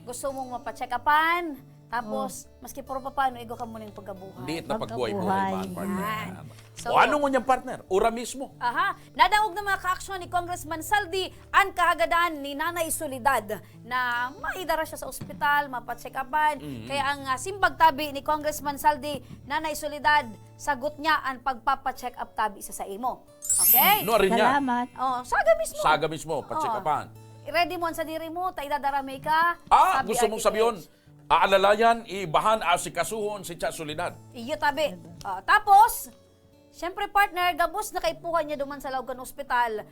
gusto mong mapacheck-upan, tapos, Oh. maski puro papaano, igo ka muna yung pagkabuhay. Diit na pagbuhay-buhay Pagkabuhay. man, partner. Yan. So, O, ano ngunyan, partner? Ura mismo. Aha. Nadangog ng mga kaaksyon ni Congressman Saldi ang kahagadan ni Nanay Soledad na maidara siya sa ospital, mapacheck-upan. Mm. Kaya ang, ah, simbag tabi ni Congressman Saldi, Nanay Soledad, sagot niya ang pagpapacheck-up tabi sa saimo. Okay? No, arin niya. Salamat. Oh, saga mismo. Saga mismo, Oh. pacheck-upan. Ready mo ang sadiri mo, ta idadara mi ka Ah, sa gusto mong B R T H. sabiyon, aalalayan, iibahan, asikasuhon si Cha Soledad. Iyo, tabi. Diba? Ah, tapos, siyempre, partner, gabos na kaipuhan niya duman sa laog kan ospital.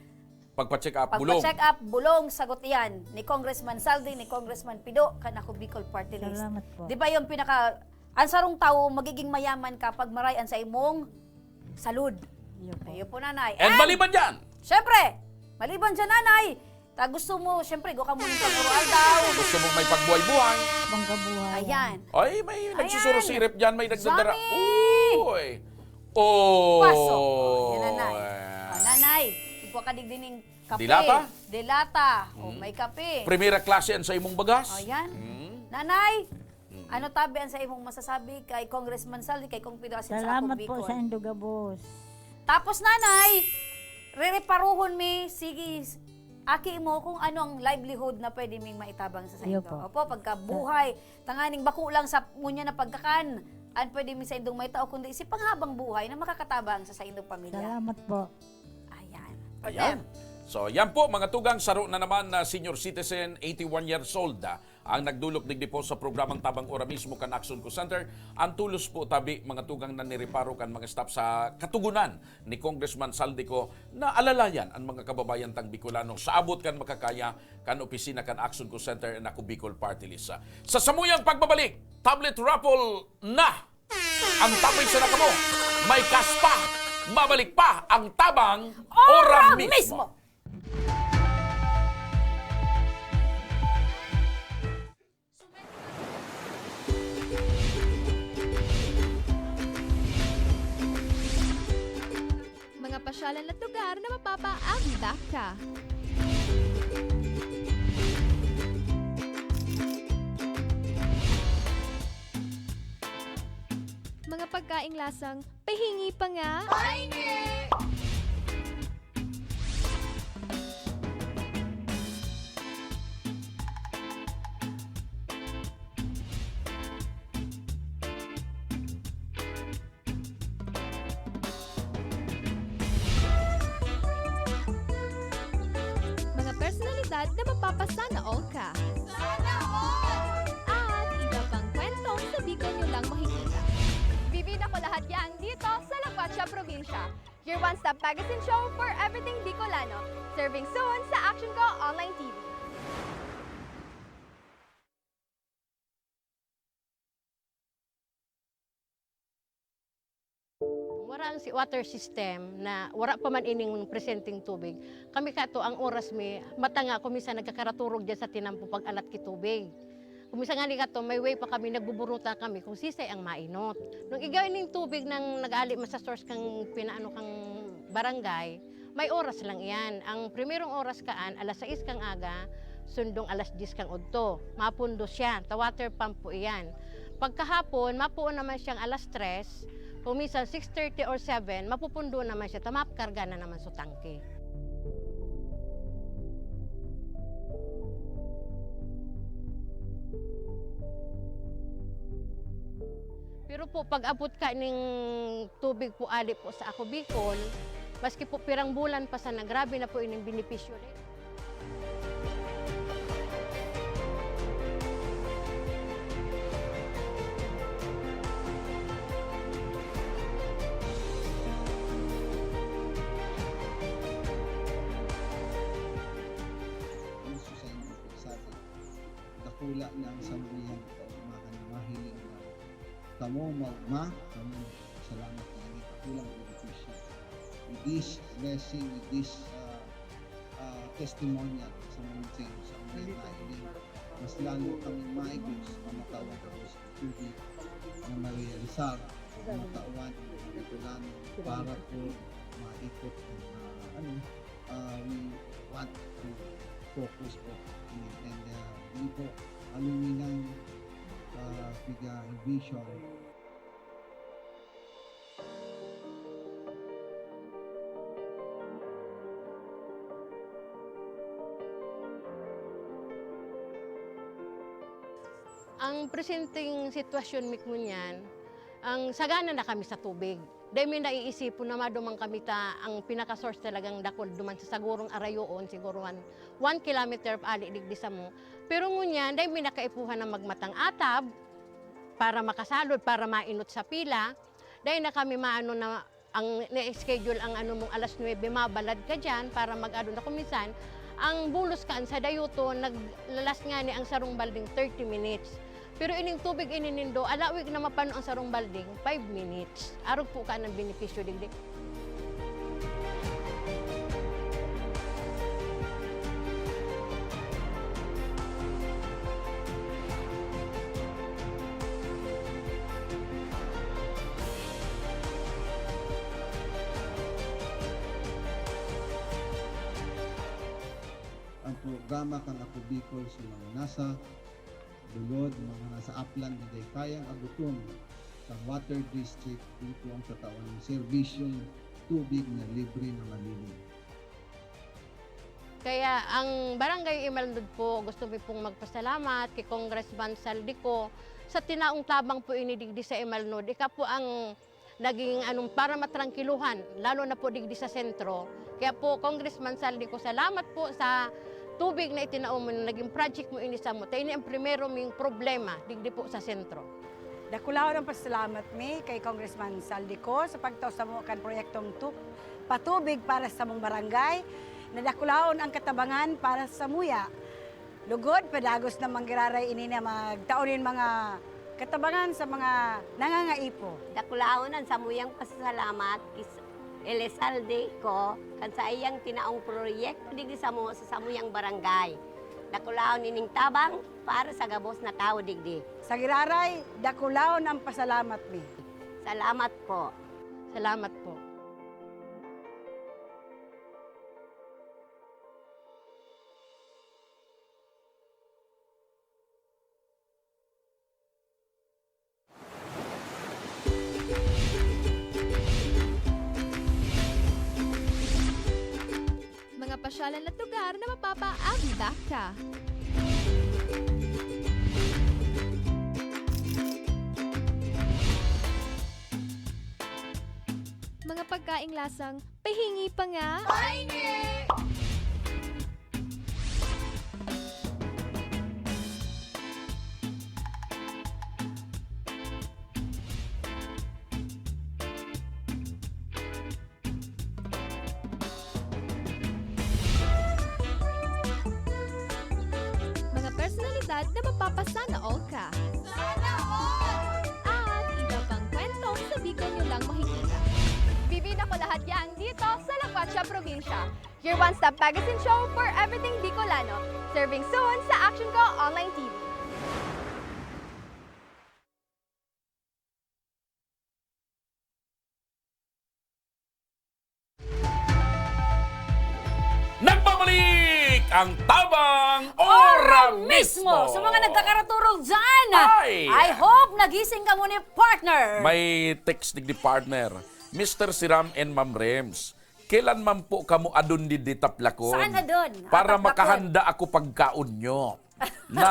Pagpa-check up, bulong. Pagpa-check up, bulong, sagot iyan ni Congressman Saldi, ni Congressman Pido, kan Ako Bicol Party List. Salamat po. Di ba yung pinaka, ang sarong tao, magiging mayaman ka pag maray an sa imong salud. Iyo po. Iyo po, Nanay. And And, maliban dyan. Siyempre, maliban dyan, Nanay, ta gusto mo, siyempre, go ka muna sa puro aldaw. Gusto mo may pagbuhay-buhay. Pangkabuhay. Ayan. Ay, may Ayan. nagsusurusirip dyan, may nagdadara. Zami! Uy! Oh! Paso. Oh, yan, Nanay. Oh, Nanay, igwa ka digdi ning kape. Delata? Delata. Oh, Mm. may kape. Primera klase yan sa imong bagas? Oh, yan. Mm. Nanay, Mm. ano tabi ang sa imong masasabi kay Congressman Saldi, kay Kong Pido asin sa Ako Salamat po Bicol? sa indo gabos. Tapos, Nanay, rereparuhon mi, sige, aki mo kung ano ang livelihood na pwede ming maitabang sa Iyo saindo. po. Opo, pagkabuhay, tanganing bako lang sa ngunyan na pagkakan, an pwede mi saindong maitao, kundi si panghabang buhay na makakatabang sa saindong pamilya. Salamat po. Ayan. Ayan. So, yan po, mga tugang, saro na naman na senior citizen, eighty-one years old, ah, ang nagdulok digdi po sa programang Tabang Ora mismo kan Action Co Center. Ang tulos po, tabi, mga tugang, na nireparo kan mga staff sa Katugunan ni Congressman Saldi ko na alalayan ang mga kababayan tang Bicolano sa abot kan makakaya kan opisina kan Action Co Center and Ako Bicol Party List. Sa samuyang pagbabalik, tablet raffle na! Ang topic sa nakamo, may cash pa, mabalik pa ang Tabang Ora Ora mismo. mismo. Mga pasyalan at lugar na mapapaagda ka. Mga pagkaing lasang pahingi pa nga. Pahingi! Mga personalidad na mapapasana all ka. Sana all! At iba pang kwentong sa Bicol nyo lang makikita. Bibida ko lahat yan dito sa La Cuacha Provincia. Your one-stop magazine show for everything Bicolano. Serving soon sa Action Co Online T V. Wara ang si-, water system na wara pa man ining presenteng tubig. Kami kato, ang oras mi, mata nga ako, minsan nagkakaraturog dyan sa tinampo pag-anat ki tubig. Kung minsan nga ni kato, may way pa kami, nagbuburuta kami kung sisay ang mainot. Nung igwa ining tubig nang nag-aali man sa source kang pinaano kang barangay, may oras lang iyan. Ang primerong oras kaan, alas sais kang aga, sundong alas diyes kan udto. Mapundo siya, ta water pump po iyan. Pagkahapon, mapoon naman siyang alas tres, kung minsan six thirty or seven, mapupundo naman siya, ta makarga na naman sa tangke. Pero po, pag-abot ka ning tubig po ali po sa Ako Bicol, maski po pirang bulan pa sana, grabe na po ining benepisyo. Ang susa niyo po sa atin, dakula na ang samuyang kaugmahan na mahiling na kamo maugma, kamo salamat na ini kakulang benepisyo. With this blessing, with this, ah, ah, testimonial sa mga sa mga nailing, mas lalo kami maigos na matawan ko sa tubig na marealisar, na matawan ang Bicolano para po maikot ang, ah, ano, ah, we want to focus po. And, ah, yun po, aluminang, ah, piga vision. Ang presenteng sitwasyon mi ngunyan, ang sagana na kami sa tubig. Dai mi naiisipon na maduman kami ta ang pinaka-source talagang dakul duman sa sagurong arayoon, siguro one, one kilometer ali digdi samo. Pero ngunyan, dai mi na kaipuhan na magmatang atab para makasalod, para mainot sa pila. Dai na kami maano na ang na-schedule ang ano mong alas nuebe, mabalad ka diyan para mag-ano na. Kung minsan, ang bulos kaan sa dayoton, naglalas ngani ang sarong balding thirty minutes. Pero ining tubig ini nindo, alawig na mapano ang sarong balding, five minutes. Arog po ka ng benepisyo digdi. Ang programa kan Ako Bicol sa mga nasa lulod, mga nasa aplan na dai kayang abuton kan water district, dito ang tatawan ng serbisyong tubig na libre na malinis. Kaya ang Barangay Imalnod po, gusto mi pong magpasalamat kay Congressman Zaldy Co sa tinaong tabang po ini digdi sa Imalnod. Ika po ang naging anong, para matrangkiluhan, lalo na po digdi sa sentro. Kaya po, Congressman Zaldy Co, salamat po sa tubig na itinao mo, na naging project mo ini samo. Ta ini ang primero ming problema digdi po sa sentro. Dakulaon ang pasalamat mi kay Congressman Zaldy Co sa pagtao samo kan proyektong tu-, patubig para sa samong barangay, na dakulaon ang katabangan para samuya. Lugod, padagos na manggiraray ini na magtao nin mga katabangan sa mga nangangaipo. Dakulaon ang samuyang pasasalamat ki Elizalde Co kan saiyang tinaong proyekto digdi samo sa samuyang barangay. Dakulaon ining tabang para sa gabos na tawo digdi. Sa giraray, dakulaon ang pasalamat mi. Salamat po. Salamat po. Mga pasyalan at lugar na mapapaagi ka. Mga pagkaing lasang pahingi pa nga. Pahingi! Mga personalidad na mapapasana all ka. Sana all! At iba pang kwentong sa Bicol nyo lang makikita. Bibida ko lahat yan dito sa La Cuacha Provincia. Your one-stop magazine show for everything Bicolano. Serving soon sa Action Ko Online T V. Nagbabalik Ang tabang ora mismo! Sa mga nagkakaraturog dyan, Ay! I hope nagising kamo ni partner. May text digdi, partner. Mister Siram and Ma'am Rems, kailan man po kamo adon digdi Taplakon? Saan adon? Ah, Taplakon. Para makahanda ako pagkaon nyo. Na,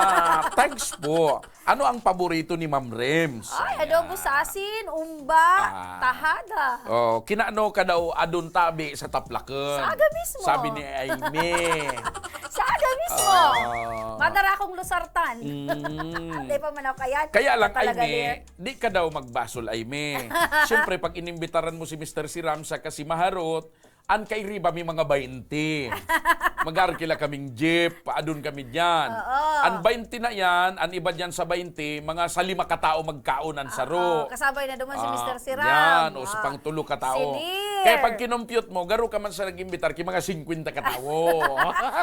thanks po. Ano ang paborito ni Ma'am Rems? Ay, adobo sa asin, umba, Ah. tahada. Oh, kinano ka daw adon tabi sa Taplakon. Sa aga mismo. Sabi ni Aimee. Sa aga mismo. Ah. Madara akong lusartan. Mm. Hindi pa man ako kaya. Kaya lang, Talaga, Aimee, dear. di ka daw magbasol, Aimee. Siyempre, pag inimbitaran mo si Mister Siram sa Kasimaharot, an kairiba mi mga baynte. Mag-arkila kaming jeep, paadon kami diyan. Oo. An baynte na yan, an iba diyan sa baynte, mga sa lima ka tawo magkaon an saro. Oo, kasabay na duman si Ah, Mister Siram. yan, o sa Ah. pang tulo ka tawo. Silir. Kaya pag kinompyut mo, garo ka man sa nag-imbitar, ki mga singkwenta ka tawo.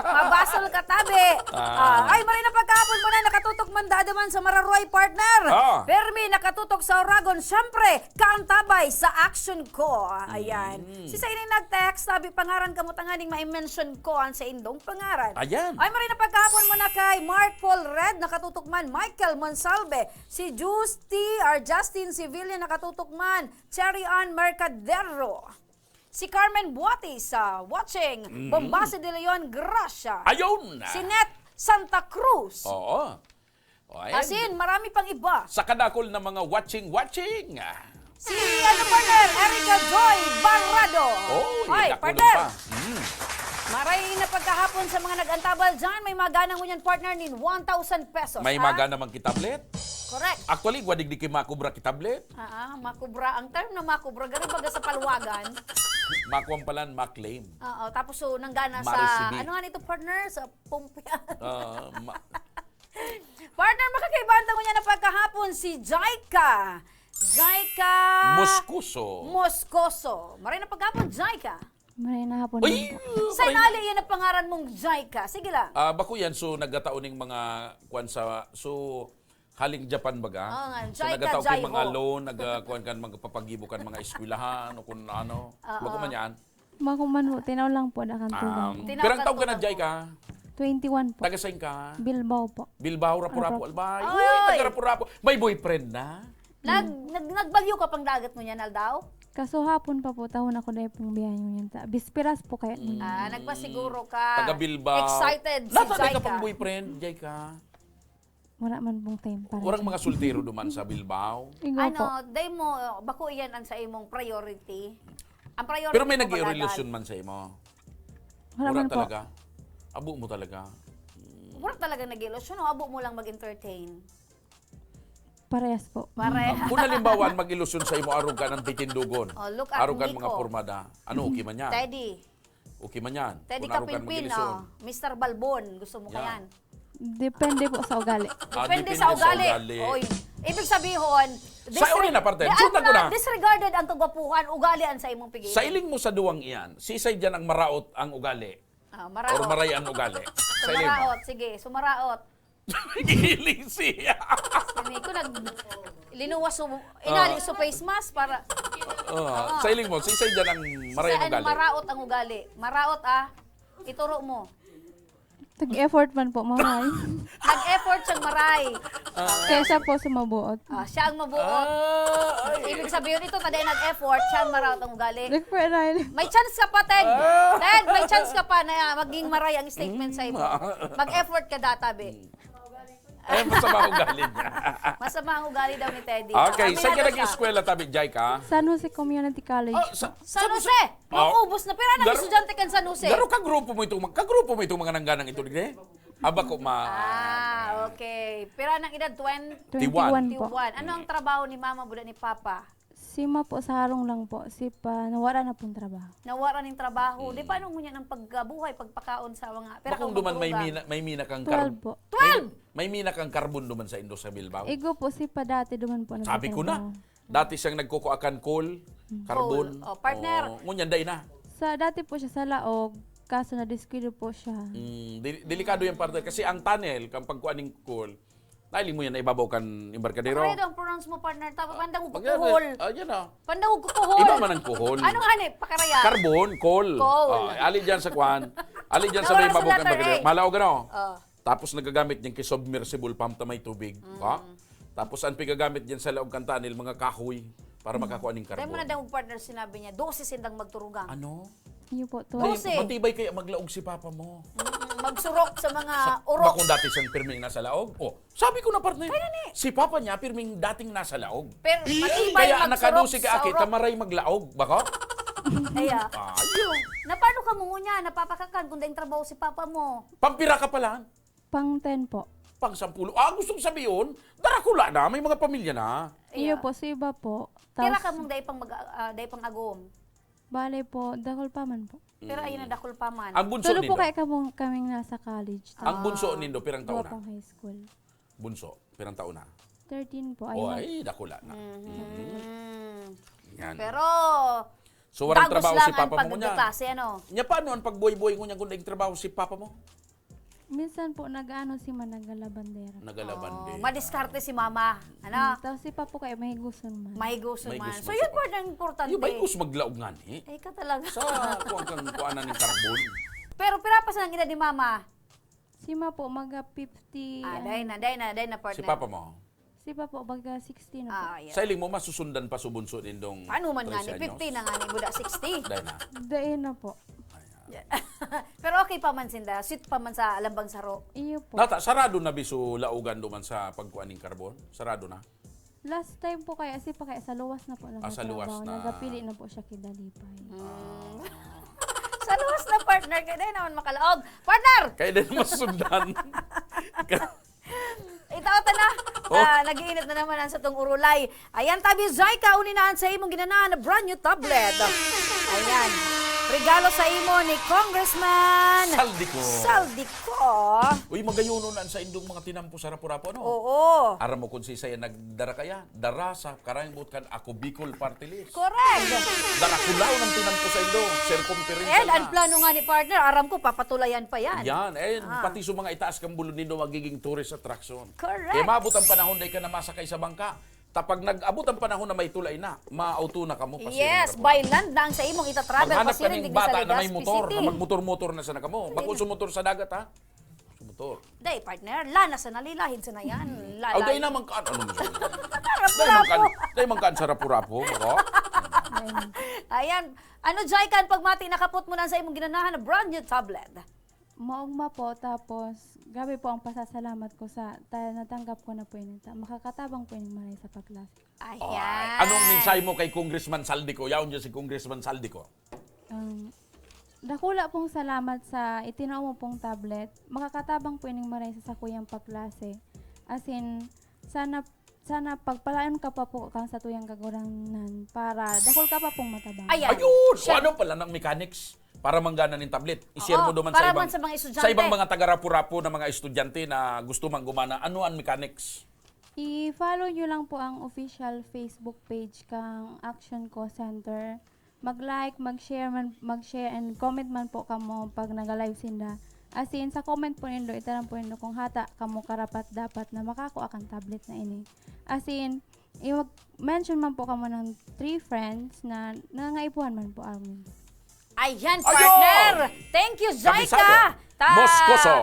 Mabasol ka, tabi. Ah. Ah, ay, maray na pagkahapon mo na, nakatutok man dada man sa Mararuay, partner. Ah. Permi, nakatutok sa Oragon. Siyempre, kaantabay sa action ko. Ayan. Mm. Si Sainay nag-text, sabi, "Pangaran kamo tanganing ma-mention ko an saindong pangaran." Ayan. Ay, maray na pagkahapon mo na kay Mark Paul Red, nakatutok man, Michael Monsalve, si Justy, or Justin Sevilla, nakatutok man, Cherry Ann Mercadero, si Carmen Buatis, ah, watching, Mhm. Bombasi de Leon Gracia, Ayun! si Net Santa Cruz. Oo. O, ayan. As in, marami pang iba. Sa kadakol na mga watching, watching. Si, ano, partner, Erica Joy Barrado. Oh, Ay, yan, partner. pa. Mm. Maray na pagkahapon sa mga nag-antabal dyan. May magana ngunyan, partner, nin one thousand pesos, May ha? magana mang kitablet? Correct. Actually, wadig di kayo makubra kitablet. Ah, ah, makubra. Ang term na makubra, garo baga sa palwagan. Makuan pala, maklaim. Oo, tapos so, nanggana sa, Mareceive. ano nga nito, partner? Sa pumpya. Ah, ma- Partner, makakaibahan ta ngunyan na pagkahapon si Jaika. Jaika Moscoso. Moscoso. Maray na pagkahapon, Jaika. Maray na hapon Uy! din po. Sa Maray na inali yan ang pangaran mong Jaika. Sige lang. Ah, bako yan. So, nagkataon ning mga kwan sa, so, haling Japan baga. Oo nga, So, Jaika, nagkataon kay mga Jaiho. loan, nag, ah, kwan kan, magpapagibo kan mga eskwelahan o kung ano. Oo. Bako man yan. Bako man po, tinaw lang po, dakan tugang Um, po. Tinaw pirang kan taon ka na, tugang po. Jaika? Twenty-one po. Taga saan ka? Bilbao po. Bilbao, Rapu-Rapu, Rapu-Rapu. Albay. Oy, Uy, oy! taga Rapu-Rapu. May boyfriend na? Nag-, Hmm. nag-, nagbagyo ka pang dagat mo niyan, Aldaw? Kaso hapon pa po, tahon ako dahil pong biyahe mo yan. Ta-, bisperas po kaya. Mm. Ah, nagpasiguro ka. Taga Bilbao. Excited si Nasa di ka Jaika. pang boyfriend, Jaika? Wala man pong time para Warang dyan. mga soltero duman sa Bilbao? Igo Ano, po. day mo, bako iyan ang sa imong priority? Ang priority Pero may mo nag-i-relasyon magagaling. man sa imo? Wala Wala man po. talaga? Abo mo talaga? Wala talaga nag-ilusyon o abo mo lang mag-entertain? Parehas po. Pareha. Ah, kung halimbawa, mag-ilusyon sa imo, arog ka ng titindugon. Oh, look at Arog ka ng mga Nico. pormada. Ano, okay man yan? Teddy. Okay man yan. Teddy Kung arog ka Kapinpin, mag-ilusyon. oh. Mister Balbon, gusto mo Yan. kayan? Depende po sa ugali. Ah, Depende depende sa sa ugali. ugali. Oy, ibig sabihon, Sa uli na, partner. di, Sundan ano ko na. na, disregarded ang kagwapuhan, ugali ang sa imong pigili. Sa iling mo sa duwang iyan, sisay diyan ang maraot ang ugali? Ah, maraot. Or maray ang ugali? Sa iling mo? Sumaraot, sige, sumaraot. Giling siya. Si Nico nag-, linuwas su-, inali Ah. su face mask para Oh, Oo. sa iling mo, sisay diyan ang maray Sisay ang ugali? maraot ang ugali? Maraot, ah. Ituro mo. Nag-effort man po, maray. Nag-effort siyang maray. Ah. Kaya siya po sumabuot. Ah, siya ang mabuot. Ah, ay. Ibig sabihin, ito, taday nag-effort, siya ang maraot ang ugali. Nag-, May chance ka pa, Ted. Ah. Ted, may chance ka pa na maging maray ang statement sa'yo. Mm. Mag-effort ka data, be. Mm. Ay, masama ang ugali niya. Masama ang ugali daw ni Teddy. Okay, Sabi saan ka natin siya. nag-eskwela, tabi, Jaika? San Jose Community College Oh, po. sa, San San Jose! Jose! Oh. Maubos na. Pero anong Garo-, estudyante kan San Jose? garo ka grupo mo itong, ka grupo mo itong mga nangganang ito, di ba? Aba ko ma- Ah, okay. Pero anong edad? Twenty? Twenty-one. Twenty-one po. Twenty-one. Ano ang trabaho ni mama, buda ni papa? Si ma po sa harong lang po. Si pa, nawara na pong trabaho. Nawara ning trabaho. Di, Mm. paano ngunyan ang pagkabuhay, pagpakaon sa mga, pera Bakong kang duman may maturugan? mina, may mina kang Twelve kar-, po. Twelve! may, may mina kang karbon duman sa Indo sa Bilbao? Igo po, si pa dati duman po Sabi ko na, nagtatrabaho. dati siyang nagkukuha kan coal, Mm. karbon. Coal. Oh, partner. Oh, ngunyan, dai na. Sa dati po siya sa Laog, kaso nadiskuido po siya. Mm, deli-, delikado yung partner. Kasi ang tunnel, kang pagkuha ng coal, Nailing mo yan, naibabaw kan embarkadero? Ano daw ang pronounce mo, partner? Tama, pandang Pag-, kukuhol. ah, yan, ah. Pandang kukuhol. Iba man ang kuhol. Ano nga ni? Pakaraya? Carbon, coal. Coal. Ah, ali dyan sa kwan. Ali dyan sa may Nawala sa mabukan letter ba A. Malaog, ano? Oh. Tapos nagagamit niyang ki-submersible pump ta may tubig. Mm. Ha? Tapos ang pigagamit dyan sa laog kan tunnel, mga kahoy, para makakuha ning Dahil mo carbon. Na daw, partner, sinabi niya, dose sindang magturugang. Ano? Iyo po, to. Dose. Dose. Matibay kaya maglaog si papa mo. Mm, magsurok sa mga Sa, urok. Bakong dati siyang pirming nasa laog? Oh, sabi ko na, partner. Kaya ni. Si papa niya, pirming dating nasa laog. Pero matibay Kaya ang magsurok nakadusi ka, sa aki, urok. Tamaray maglaog. Bako? Kaya. Ayo. Na paano ka mo ngunyan? Napapakakan kung daing trabaho si papa mo. Pampira ka pala? Pang ten po. Pang sampulo. Ah, gustong sabihin, darakula na, may mga pamilya na. Iyo Iya. po, si iba po. Pira Tapos, ka mong dai pang mag-, ah, dai pang agom? Bale po, dakul pa man po. Pero ayun na, Mm. dakul pa man. Ang bunso Tulo po nindo? Kaya kamong, kaming nasa college. Ang bunso Ah. nindo, pirang taon Duwa na? Pong high school. Bunso, pirang taon na? Thirteen po. Oh, Ayun. Ay, dakula na. Mhm. Mm. Yan. Pero, So, walang dagos trabaho lang si ang papa mo niya? Pagkaklase, ano? Nya, paano ang pagbuhay-buhay ko niya kung daing trabaho si papa mo? Minsan po, nag-ano si ma, naglalabandera. Naglalabandera. Oh, madiskarte si mama. Ano? Mm, tapos si papa kaya mahigoson man. Mahigoson Mahigoson man. So, man yun siya. Po ang importante. Yung mahigoson maglaog nga ni. Ay, ka talaga. Sa kuwan kang kuwanan ng carbon. Pero pira pa sa ang edad ni mama? Si ma po, maga fifty, Ah, ano. Dai na, dai na, dai na, partner. Si papa mo? Si papa, baga sixty na po. Ah, yeah. Sa iling mo, masusundan pa subunso nindong Paano man nga ni? Trece anyos? Fifty na nga ni, buda sixty. Dai na. Dai na po. Ayan. Pero okay pa man sinda, sweet pa man sa lambang saro. Iyo po. Nata, sarado na biso laogan duman sa pagkuha ning carbon? Sarado na? Last time po kaya, si pa kaya sa luwas na po Ah, sa luwas nagtatrabaho. Na. Nagapili na po siya kidalipay. Mm. Ah. Sa luwas na, partner, kaya dai naman makalaog. Partner! Kaya dai naman sundan. Itaw ta na. Oh. Ah, nag-iinit na naman ang satong urulay. Ayan, tabi, Zay, kauni na an sa imong ginanahan na brand new tablet. Ayan. Regalo sa imo ni Congressman Saldico. Saldico. Uy, magayonon an sa indong mga tinampo sa Rapu-Rapu, ano? Oo. Aram mo kung si Saya nagdara kaya? Dara sa karanggot kan Ako Bicol Party List. Correct. Darakulaw ng tinampo sa indo, circumferential And na. Ang plano nga ni partner, aram ko, papatulayan pa yan. Yan. Eh, Ah. Pati sa mga itaas kang bulod nindo, magiging tourist attraction. Correct. Kaya maabot ang panahon, dai ka na masakay sa bangka. Tapag nag-abot ang panahon na may tulay na, maauto na kamo, pasiring Yes, na po. By land na ang sa imong itatravel, Maghanap ka pasiring ning digdi sa bata na may Legazpi motor, City. Na magmotor-motor na sana kamo. Hindi Bakul na. Sumotor sa dagat, ha? Sumotor. Day, partner, lana sa nalilahid sa na yan. Hmm. Lalay. Aw, day naman kaan, ano mo siya? Day man kaan, Rapu-Rapu. Day man kaan sa Rapu-Rapu, ako? Ayan. Ano, Jai, kan pagmati, nakapot mo na sa imong ginanahan na brand new tablet? Maogma po, tapos grabe po ang pasasalamat ko sa, ta-, natanggap ko na po yun. Ta-, makakatabang po yung maray sa paglas. Ayan. Alright. Anong mensahe mo kay Congressman Saldico? Yaon dyan si Congressman Saldico. Um, dakula pong salamat sa itinao mo pong tablet. Makakatabang po ining maray sa sakuyang pagklase. As in, sana, sana pagpalaon ka pa po kang satuyang Kagurangnan para dakul ka pa pong matabang. Ayan. Ayun! Siya. O ano pala ng mechanics para manggana ning tablet? I-share Oo, mo duman para sa ibang, man sa mga estudyante. Sa ibang mga taga-Rapu-Rapu na mga estudyante na gusto man gumana. Ano ang mechanics? I-follow nyo lang po ang official Facebook page kang Action Co Center. Mag-like, mag-share man, mag-share and comment man po kamo pag naga-live sinda. As in, sa comment po nindo, itaram po nindo kung hata kamo karapat-dapat na makakua kan tablet na ini. As in, i-, mag-mention man po kamo ng three friends na nangangaipuhan man po amin. Ayan, Ayo! Partner! Thank you, Jaika! Kabisado. Ta-, Moscoso.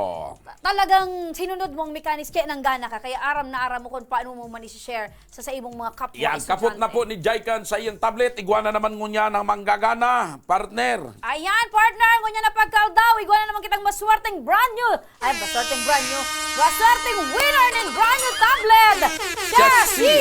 ta-, talagang sinunod mo ang mechanics, kaya nanggana ka, kaya aram na aram mo kung paano mo man isi-share sa, sa imong mga kapwa Yan, kapot na estudyante. Po ni Jaikan sa iyang tablet. Igwa na naman ngunyan ang manggagana, partner. Ayan, partner, ngunyan na pagkaldaw, igwa na naman kitang maswerteng brand new. Ay, maswerteng brand new. Maswerteng winner nin brand new tablet. Siya Siya si si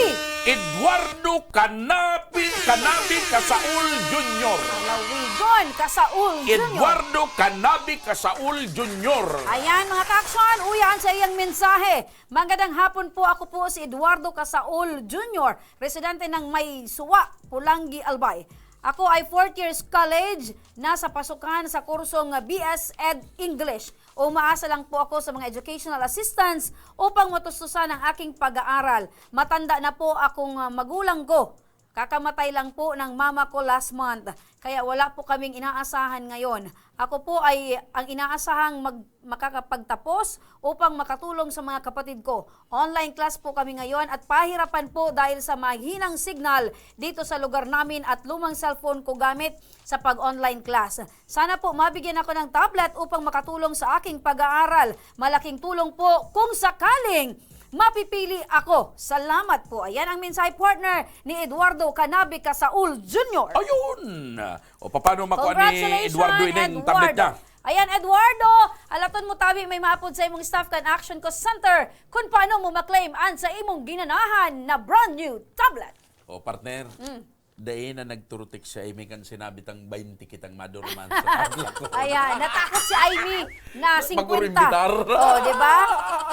Eduardo Canabi, Canabi Casaul Junior. Lalawigon, Casaul Junior. Eduardo Canabi Casaul Junior. Ayan, mga ka-aksyon, uyan sa iyang mensahe. Magandang hapon po, ako po si Eduardo Casaul Junior, residente ng May Suwa, Polangui, Albay. Ako ay fourth years college na sa pasukan sa kursong B S Ed English. Umaasa lang po ako sa mga educational assistance upang matustusan ang aking pag-aaral. Matanda na po akong, ah, magulang ko. Kakamatay lang po ng mama ko last month, kaya wala po kaming inaasahan ngayon. Ako po ay ang inaasahang mag-, makakapagtapos upang makatulong sa mga kapatid ko. Online class po kami ngayon at pahirapan po dahil sa mahinang signal dito sa lugar namin at lumang cellphone ko gamit sa pag-online class. Sana po mabigyan ako ng tablet upang makatulong sa aking pag-aaral. Malaking tulong po kung sakaling mapipili ako. Salamat po. Ayan ang mensahe, partner, ni Eduardo Canabe Casaul Junior. Ayun! O, paano makuha ni Congratulations, Eduardo ining tablet niya? Eduardo. Ayan, Eduardo, alaton mo tabi, may maapod sa imong staff kan Action Call Center kung paano mo maklaim an sa imong ginanahan na brand new tablet. O, partner, Mm. dai na nagturutik si Aimee kan sinabi tang baynte kitang madurman sa tabla ko. Ayan, natakot si Aimee na singkwenta. Mag-urimbitar. Oh, di ba?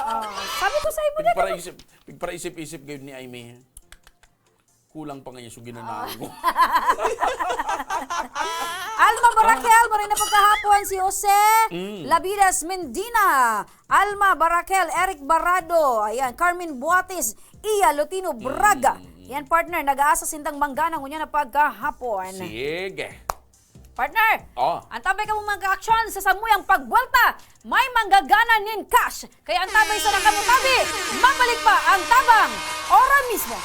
Oh, sabi ko sa imo na. Pigparaisip, pigparaisip-isip gayud ni Aimee. Kulang pa ngayon sa ginanahan ko. Alma Barakel, maray na pagkahapon, si Jose Mm. Labidas Mendina, Alma Barakel, Eric Barado, ayan, Carmen Buatis, Iya Lutino Braga. Mm. Yan, partner, nag-aasa sindang manggana ngunyan na pagkahapon. Sige. Partner, Oh. ang tabay kamo mga ka-aksyon sa samuyang pagbuwelta, may manggagana nin cash. Kaya ang tabay sa nakamo tabi, mabalik pa ang tabang ora mismo.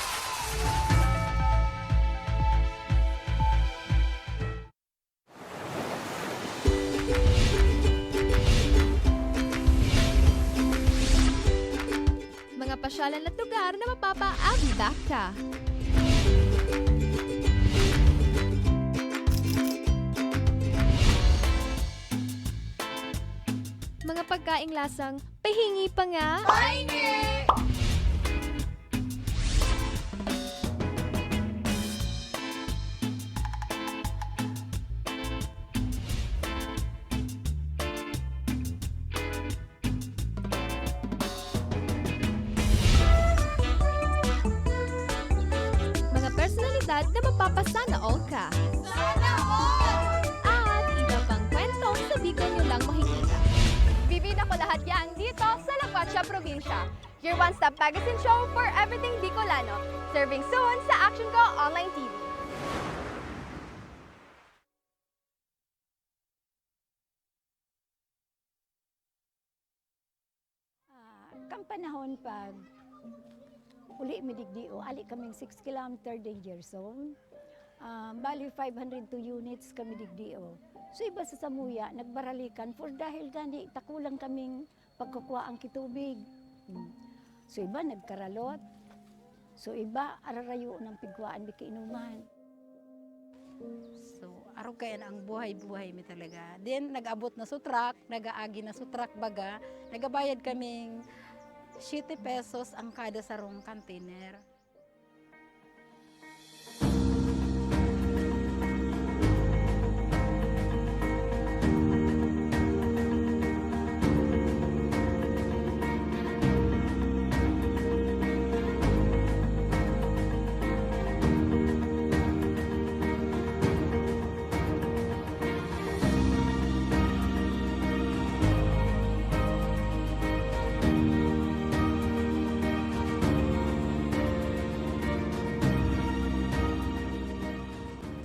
Mga pasyalan at lugar na mapapaabdak ka. Mga pagkaing lasang pahingi pa nga. Pahingi! Mga personalidad na mapapasana all ka. Sana all! At iba pang kwento sa Bicol nyo lang makikita. Bibida ko lahat yan dito sa La Cuacha Probinsya. Your one-stop magazine show for everything Bicolano. Serving soon sa Action Ko Online T V. Ah, kan panahon pag uli mi digdi, o, ali kaming six kilometer danger zone. Ah, bali, five hundred two units kami digdi, o. So, iba sa samuya, nagbaralikan for dahil gani, takulang kaming pagkukua ang kitubig. Hmm. So, iba nagkaralot. So, iba ararayo ng pigkuhaan mi kainuman. So, arog kaya na ang buhay-buhay mi talaga. Then, nag-abot na sa truck, nag-aagi na sa truck baga, nagabayad kaming siyete pesos ang kada sarong container.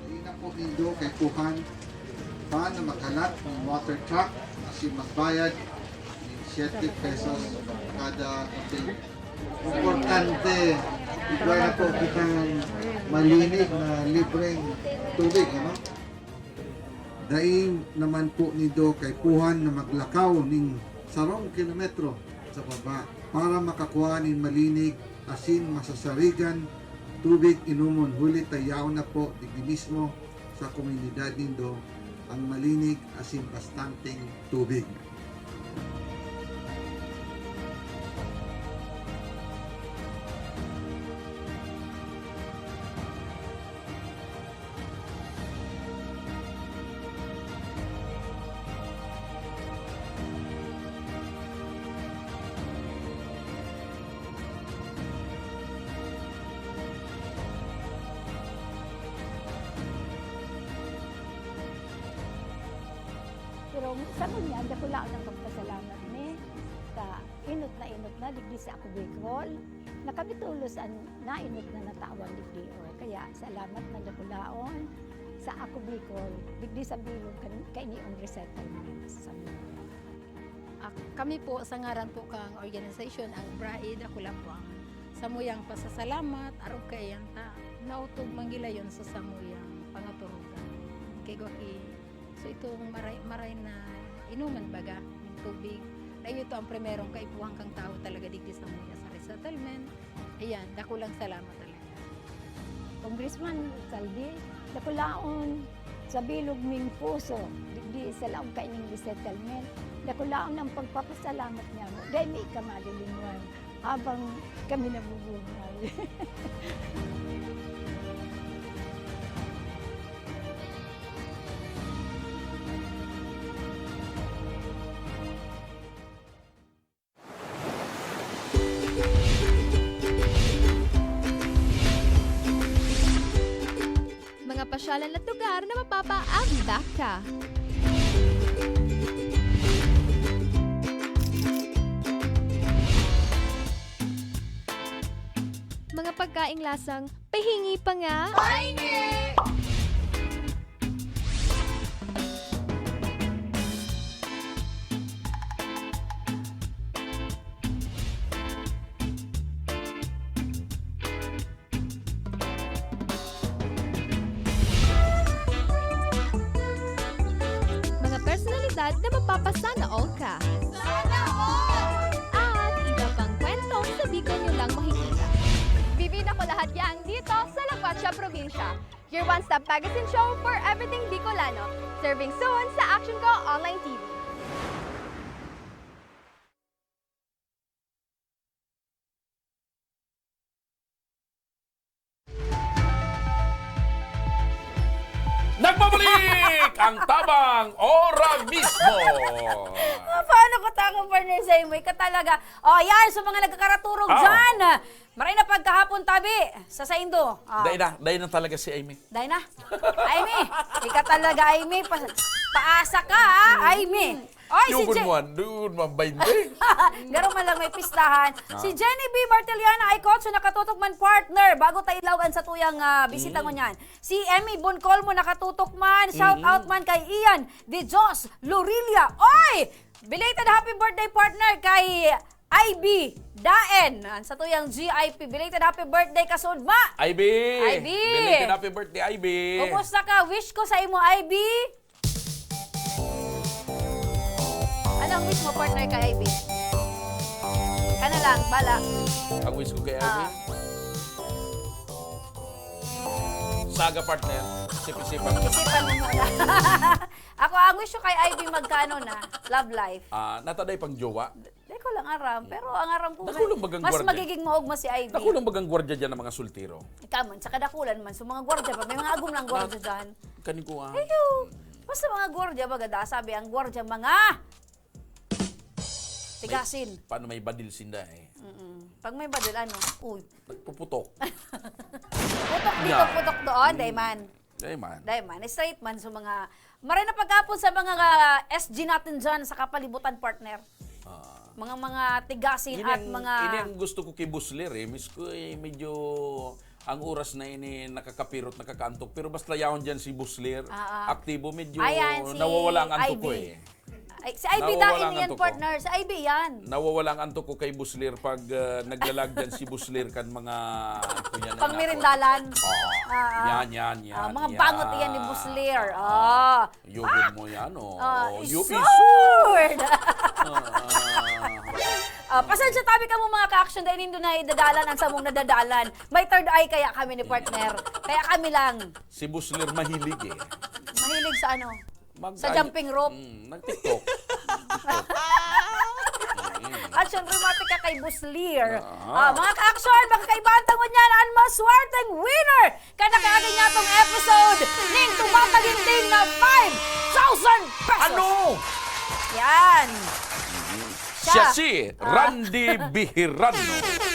Dai na po nindo kaipuhan pa na magkalat nin water truck asin magbayad nin siyete pesos kada container. Importante, igwa na po kitang malinig na libreng tubig, ano? Dai naman po nindo kaipuhan na maglakaw nin sarong kilometro sa baba para makakua nin malinig asin masasarigan tubig inomon, huli ta yaon na po digdi mismo sa komunidad nindo ang malinig asin bastanteng tubig. Pero sa ngunyan, dakula ang pagpasalamat mi. Sa inot na inot na digdi sa Ako Bicol, na kami tolos an nainot na natawan digdi, o. Kaya salamat na dakulaon sa Ako Bicol, digdi sa bilog kan-, kaini an resettlement sa Samoa. Ah, kami po, sa ngaran po kang organisasyon, ang BRAI, dakula po ang samuyang pasasalamat, arog kaiyan ta, naotob man gilayon sa samuyang pangaturugan. Kay gwa ki So, itong maray, maray na inuman baga ng tubig, na ito ang primerong kaipuhan kang tao talaga digdi sa mga sa resettlement. Ayan, dakulang salamat talaga. Congressman Saldi, dakulaon sa bilog ming puso, digdi sa laog kaining resettlement, dakulaon ang pagpapasalamat niya mo. Dahil may ikamalilingwan. Habang kami nabubuhay. Mga pasyalan at lugar na mapapaagda ka. Mga pagkaing lasang pahingi pa nga. Pahingi! Mga personalidad na mapapasana all ka. Sana all! At iba pang kwentong sa Bicol nyo lang makikita. Bibida ko lahat yan dito sa La Guacha Probinsya. Your one-stop magazine show for everything Bicolano. Serving soon sa Action Ko Online T V. Nagbabalik ang Tabang Ora Mismo. Ah, paano ko takong partner sa imo? Ika talaga. Oh, yan, sa mga nagkakaraturog Ah. dyan. Maray na pagkahapon, tabi, sa saindo. Ah. Dai na, dai na talaga si Aimee. Dai na. Aimee, ika talaga, Aimee. Pa-, paasa ka, ha, Aimee. Oy, si Yugon Je- mo, an, dugon mo, baynte. Garo man lang may pistahan. Ah. Si Jenny B Martiliana ay kotse nakatutok man, partner. Bago ta ilawan sa tuyang, ah, bisita Mm. ngunyan. Si Emmy Boncolmo nakatutok man. Shout Mm. out man kay Ian De Dios Lorilla. Oy! Belated happy birthday, partner, kay I B Daen. An sa tuyang G I P. Belated happy birthday, kasudma. I B! I B! Belated happy birthday, I B! Kumusta ka? Wish ko sa imo, I B. Anong wish mo, partner, kay I B? Ka na lang, bala. Ang wish ko kay I B? Ah. Saga, partner. Sip-isipan mo. Isipan mo muna. Ako, ang wish ko kay I B, magkano na? Love life. Ah, nataday pang jowa? Di ko lang aram, pero ang aram ko, Dakulang bagang mas gwardiya. magiging maogma si I B. Dakulang bagang gwardiya dyan ng mga sultiro. Ikaw man, sa kadakulan man, sa mga gwardiya pa, may mga agom lang gwardiya Na-, dyan. Kani ko, ah. Ayo, basta mga gwardiya, baga, da, sabi, ang gwardiya, mga tigasin. May, paano may badil sinda, eh? Mm-mm. Pag may badil, ano? Uy. Nagpuputok. Putok dito, Yeah. putok doon, Mm. dai man. Dai man. Dai man. Straight man sa mga, maray na pagkapon sa mga, ah, S G natin dyan sa kapalibutan, partner. Ah. Mga, mga tigasin Ini at ang, mga ini ang gusto ko kay Boss Lir, eh. Miss ko, eh, medyo ang oras na ini nakakapirot, nakakaantok. Pero basta yaon dyan si Boss Lir, Ah, ah. aktibo, medyo Ayan, si nawawala ang antok ko, I B. eh. Ay, si I B Nawawala dahil ang yan, antok ko. partner. Si I B yan. Nawawala ang antok ko kay Boss Lir pag, ah, naglalag dyan si Boss Lir kan mga, kunya na Pang nga ako. merindalan. Oo. Ah, ah. Yan, yan, Ah, yan, mga yan. bangot iyan ni Boss Lir. Oo. Ah. Yugon mo yan, oh. Ah, Oh, yupi isur! Ah. Ah, pasensya tabi kamo, mga ka-action, dahil nindo na idadalan ang samong nadadalan. May third eye kaya kami ni partner. Kaya kami lang. Si Boss Lir mahilig, eh. Mahilig sa ano? Mag-, Sa ay, jumping rope? mm, nag-TikTok. TikTok. Mm. At syempre, mati ka kay Boss Lir. Ah. Ah, mga ka-action, makakaibahan ta ngunyan ang maswerteng winner kan nakaagi niya tong episode ning tumataginting na five thousand pesos. Ano? Yan. Mm. Siya si Randy Bihirano.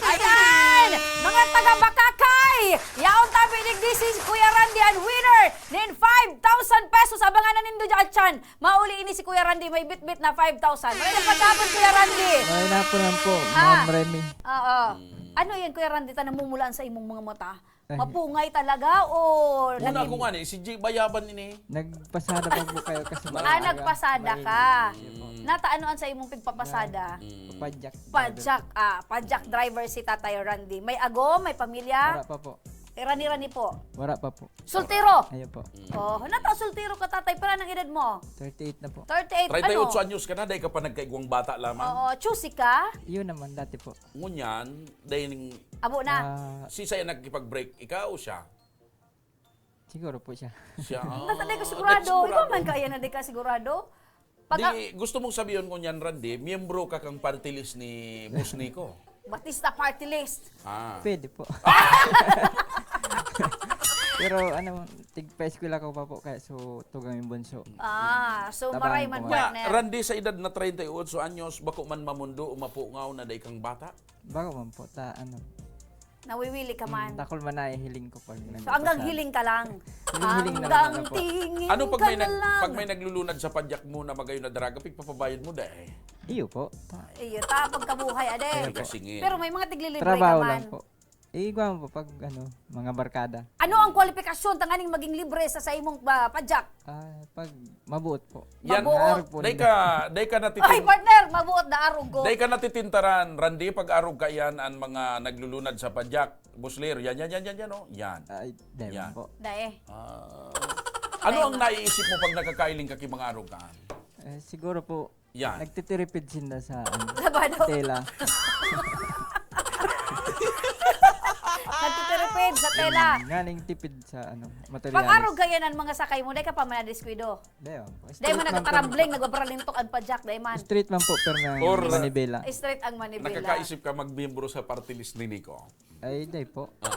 Ayan! Mga taga Bacacay! Yaon tabi digdi si Kuya Randy, ang winner nin five thousand pesos. Abangan na nindo dyan, Chan. Mauli ini si Kuya Randy, may bitbit na five thousand. May nagpagkapon, Kuya Randy. May napon lang po, Ah. Ma'am Remy. Oo. Ano yan, Kuya Randy, ta namumulaan sa imong mga mata? Ay. Mapungay talaga o Una naging ko nga ni, si G Bayaban ini. Nagpasada pa po kayo kasi Ah, maaga. nagpasada ka. Maingay. Mm. Nata, ano ang sa imong pigpapasada? Mm. Padyak. Padyak, ah, padyak driver si Tatay Randy. May ago, may pamilya? Wala pa po. Irani-rani po. Wala pa po. Soltero? Ayo po. Oh, nata, soltero ka, Tatay. Pira nang edad mo? Thirty-eight na po. Thirty-eight, Treinta y ocho ano? anyos ka na, dahil ka pa nagkaigwang bata lamang. Oo, choosy ka? Yun naman, dati po. Ngunyan, dahil ning Abo na. Ah, si saya nakikipag-break, ikaw o siya? Siguro po siya. Siya, Nasa di ka ah, sigurado. Ikaw sigurado. man kaya na di ka sigurado? Pag Di, gusto mong sabihin ko niyan, Randy, miyembro ka kang party list ni Boss Nico? Batista party list. Ah. Pwede po. Pero ano, tig-pa-eskwela ko pa po, kaya so, tugang yung bunso. Ah, so Tabang maray man, po. Nga, partner. Randy, sa edad na treinta y ocho anyos, bako man mamundo o mapungaw na dai kang bata? Bako man po, ta, ano. Nawiwili ka man. Dakol man na hiling ko pag So, hanggang nagpapasal. hiling ka lang. Hiling-hiling na lang Hanggang na po. tingin Ano pag ka may na nag-, lang. pag may naglulunad sa padyak mo na magayon na daraga, pigpapabayad mo, dai? Iyo po. Ta- Iyo, ta, pagkabuhay, ade. Iyo po. Kasingil. Pero may mga tiglilibre Trabaho ka man. lang po. Eh, igwa mo po pag, ano, mga barkada. Ano ang kwalifikasyon tanganing maging libre sa, sa imong, ah, padyak? Ah, pag mabuot po. Yan. Mabuot. Arog po Dai nila. ka, dai ka natitin- Ay, partner, mabuot na arog ko. Dai ka natitintaran, Randy, pag arog ka yan, ang mga naglulunad sa padyak. Buslir, yan, yan, yan, yan, yan, oh. Yan. Ay, dai Yan. man po. Dai. Ah. Ano Dai ang man. naiisip mo pag nakakailing ka ki mga arog ka? Eh, siguro po, Yan. nagtitiripid sinda sa, ano, Sabado. tela. Nagtitiripid sa tela. Mm, nganing tipid sa, ano, materials. Pag arog ka yan ang mga sakay mo, dai ka pa manadiskuido. Dai, oh. Dai Straight man man po. nagtatarambling, nagbabralintok ang padyak, dai man. Straight man po, pero may Or manibela. Straight ang manibela. Nakakaisip ka magmiyembro sa party list ni Nico? Ay, dai po. Ah.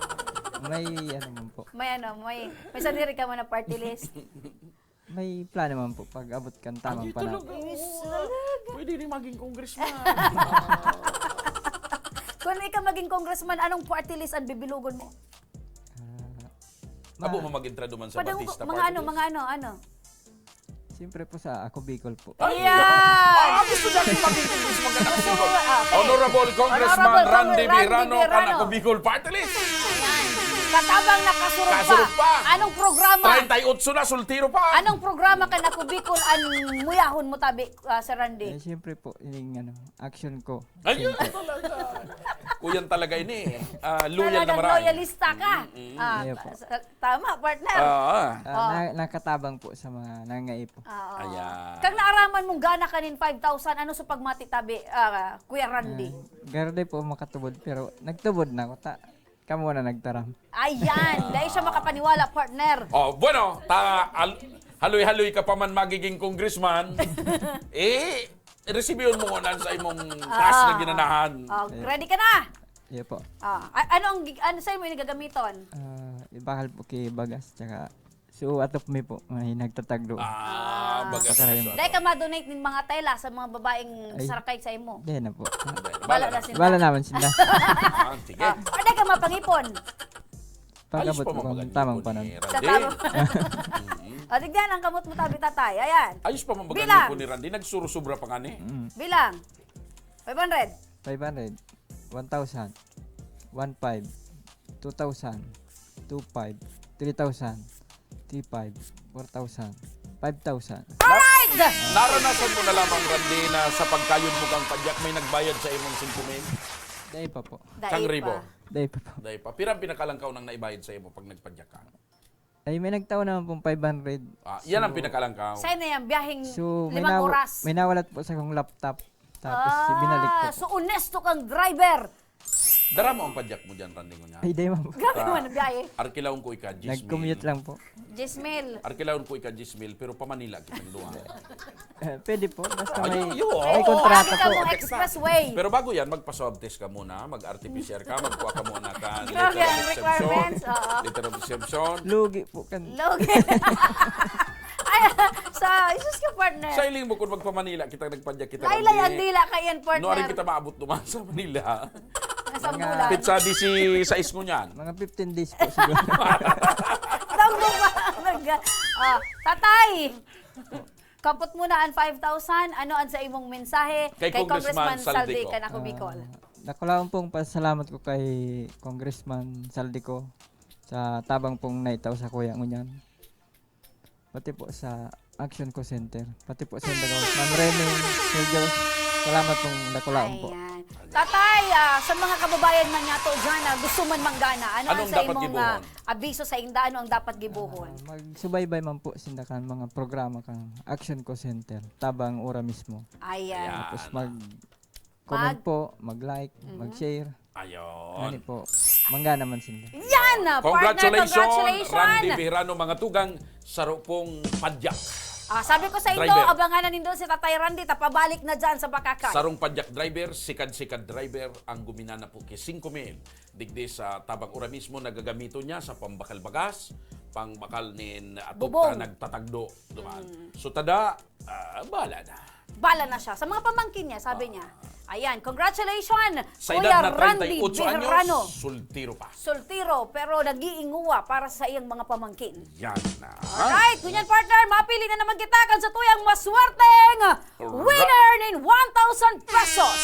May ano man po. May ano, may, may sadiri ka man na party list. May plano man po pag abot kan tamang Ay, panahon. talaga, Yes, oo. talaga. Pwede rin maging congressman. Kung ikaw maging congressman, anong party list ang bibilugon mo? Ah, Abo ma- mo mag-entrado man sa Padang-, Batista mga party ano, list? mga ano, ano? Siyempre po sa Ako Bicol po. Ay, Ayan! ah, gusto natin maging congressman ka na Gusto mo, Bicol. ah, okay. Honorable Congressman Honorable Randy Randy Birano, Birano. kan Ako Bicol Party List. Ayan. Katabang nakasurog pa. Kasurog pa. Anong programa? Treinta y ocho na, soltero pa. Anong programa kan Ako Bicol ang muyahon mo tabi, ah, Sir Randy? Eh, siyempre po, yung ano, action ko. Ayun Siyempre. talaga. Kuyan talaga ini. Ah, loyal Talagang na maraan. loyalista ka. Mm, mm. Ah, Ayun po. ta-, sa-, tama, partner. Ah, ah. Ah, Oh. na-, nakatabang po sa mga nangangaipo. Oo. Ayan. Kang naaraman mong gana kanin five thousand, ano sa pagmati tabi, ah, Kuya Randy? Ah, garo di po makatubod, pero nagtubod na ko ta. Kamo na nagtaram. Ayan, dahil siya makapaniwala, partner. Oh, bueno, ta, al-, haloy-haloy ka pa man magiging congressman, eh, resibihon mo ngunyan sa imong taas Ah. na ginanahan. Oh, Yeah. ready ka na? Yeah po. Ah, a-, ano ang gig-, ano sa'yo mo yung gagamiton? Ah, ibahal po kay bagas, tsaka so, atop mi po, may nagtatagdo. Ah, Ah. bagas Sa karayom. na Dahil ka ma-donate nin mga tela sa mga babaeng Ay. sarakay sa imo. Di na po. Bala Bala na na. sila. Bala naman sila. Ah, sige. Ah, dahil ka mapangipon. Pag-abot Ayos pa po man ang magandang tamang ipon panahon. ni Sa Randy. tamang Mm. O, tignan ang kamot mo, tabi, tatay. Ayan. Ayos pa man magandang Bilang. ipon ni Randy. Nagsurusubra pa nga ni. Mm. Bilang. Five hundred. Five hundred, one thousand, one five, two thousand, two five, three thousand, three five, four thousand, five thousand. Alright! Naranasan mo na lamang, Randy, na sa pagkayod mo kang padyak, may nagbayad sa imong singko mil? Dai pa po. Dai Sang pa. ribo? Dai pa po. Dai pa. Pira ang pinakalangkaw nang naibayad sa imo pag nagpadyak ka? Ay, may nagtao naman pong five hundred. Ah, yan ang So, pinakalangkaw. Sa'yo na yan, biyaheng So, may limang nawa-, oras. may nawalat po sa kong laptop. Tapos, Ah, binalik ko po. so, honesto kang driver. Dara mo ang padyak mo dyan, Randy, ngunyan. Ay, di, ma'am. Grabe Ah, naman ang biyahe. Arkilahon ko ika, diyes mil. Nag-commute lang po. Diyes mil. Arkilahon ko ika, diyes mil, pero pa Manila kitang duha. Eh, pwede po. Basta Ayun, may, yun. may Oo, kontrata Lagi ka po. mo expressway. Pero bago yan, magpa-swab test ka muna, mag-R T P C R ka, magkuha ka muna ka Grabe letter of ang exemption. requirements, oo. Letter of exemption. Lugi po kan- Lugi. Ay, so, Ay, sus ka, partner. Sa iling mo, kung magpa-Manila kita, nagpadya kita, Laylay ang dila kaiyan, partner. Nuarin kita maabot duman sa Manila. Nasa Mga bulan. Petsa disi-sais ngunyan. Mga fifteen days po siguro. Tambo ba? Nag-, ah, tatay! Kapot mo na ang five thousand. Ano ang sa imong mensahe Kay kay Congressman Congressman Saldi Saldico? Kanaco Bicol? Ah, dakulaon pong pasalamat ko kay Congressman Saldico sa tabang pong naitao sa kuya ngunyan. Pati po sa Action Co Center. Pati po sa Indagaw. Ma'am Remy, Sir Joe, salamat pong dakulaon po. Ayan. Tatay, ah, sa mga kababayan man niya to dyan na gusto man manggana, ano ang Anong sa dapat imong, ah, gibohon? Abiso sa inda? Ano ang dapat gibohon? Ah, magsubaybay man po sinda kan mga programa kan Action Co Center, tabang ura mismo. Ayan. Ayan. Tapos mag-comment Mag- po, mag-like, Mhm. mag-share. Ayun. Ano po? Mangga naman sinda. Yan, ah, partner, Congratulations, congratulations. Randy Bejerano, mga tugang, saro pong padyak. Ah, sabi ko sa inyo, Driver. abangan na nindo si Tatay Randy, tapabalik na dyan sa Bakakan. Sarong padyak driver, sikad-sikad driver, ang guminana po ki singko mil. Digdi sa tabang ura mismo, nagagamiton niya sa pambakal bagas, pangbakal nin atok Bubong. na nagtatagdo duman. Mm. So, tada, ah, bahala na. Bala na siya. Sa mga pamangkin niya, sabi Ah. niya. Ayan, congratulations, Sa Kuya edad na Randy treinta y ocho anyos, Bejerano. soltero pa. Soltero, pero nag-iinguwa para sa iyang mga pamangkin. Yan na. Alright, ngunyan, partner, mapili na naman kita kan sa tuyang maswerteng Ra- winner nin one thousand pesos.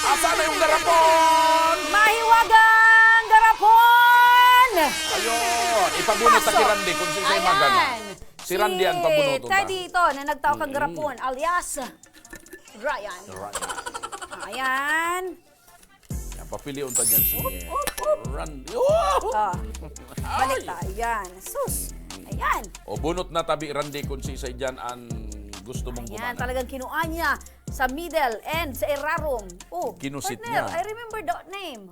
Asa na yung garapon? Mahiwagang garapon! Ayun, ipabunot ta Paso. ki Randy kung sinsay Ayan. magana. Si Randy ang pabunuton ta. Si Teddy ito na nagtao kang Mm. garapon, alias Ryan. Ryan. Ayan. Yan, papilion ta dyan si Up, up, up. Randy. Oh! Ah. Balik Ay! ta. Ayan. Sus. Ayan. O, bunot na tabi, Randy, kung si isay dyan ang gusto mong Ayan, gumana. talagang kinuha niya sa middle and sa irarom. Oh, Kinusit partner, niya. I remember that name.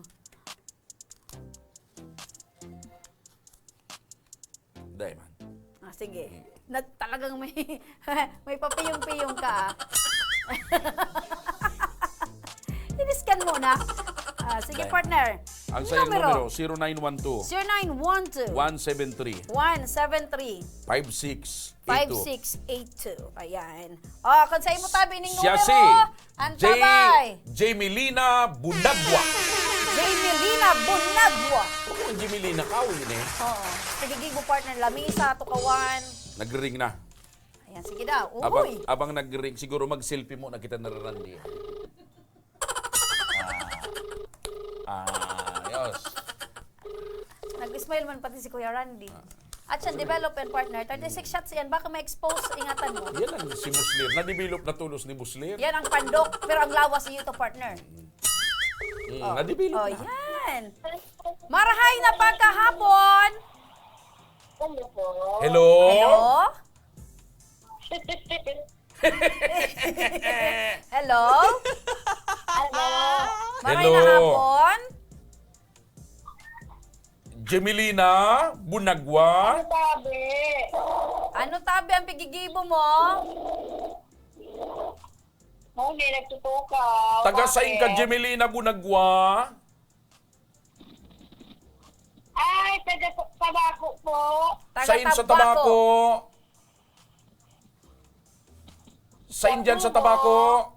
Dai man. Ah, sige. Mm. Nag-, talagang may, may papiyong-piyong ka, ah. Iniskan mo na. Ah, sige, Dai. partner. Ang Yung sayang numero? numero, zero nine one two, Zero nine one two, one seven three, one seven three, five six eight two. five six eight two. Ayan. Oh, kung sa imo tabi ning Siya numero, si ang J-, tabay. Jemelina Bunagwa. Jemelina Bunagwa. Huwag mong Jemelina, kahoy yun eh. Oo. Sige, gibo, partner. Lamisa, tukawan. Nagring na. Ayan, sige daw. Abang, Uy! abang nagring, siguro mag-selfie muna kita, nararandi. Ah. Ah, ayos. Nag-smile man pati si Kuya Randy. Ah. At siyang development partner, thirty-six shots yan. Baka ma-expose, ingatan mo. Yan ang si Muslir. Na-develop na tulos ni Muslir. Yan ang pandok, pero ang lawas iyo to, partner. Mm, Oh. na-develop Oh, na. yan. Marahay na pagkahapon. Hello po. Hello? Hello? Hello? Hello? Maray na Hello. hapon? Jemelina Bunagwa? Ano tabi? Ano tabi ang pigigibo mo? Muli, nagtutukaw. Taga sain ka, Bakit? Jemelina Bunagwa? Ay, taga Tabaco po. Taga Sain sa Tabaco. Tabaco? Sain dyan sa Tabaco?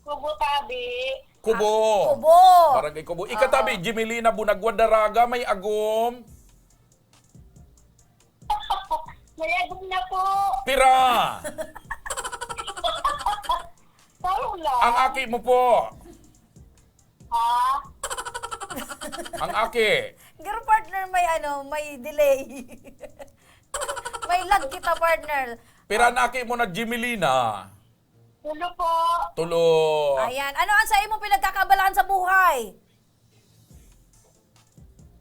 Kubo, tabi. Kubo. Ah, Kubo. Barangay Kubo. Ika, Oo. tabi, Jemelina Bunagwa, Daraga, may agom. May agom na po. Pira. Parang lang. Ang aki mo po. Ha? Ang aki. Pero partner, may ano, may delay. May lag kita, partner. Pira ang aki mo na Jemelina? Tulo po. Tulo. Ayan. Ano ang sa imong pinagkakaabalahan sa buhay?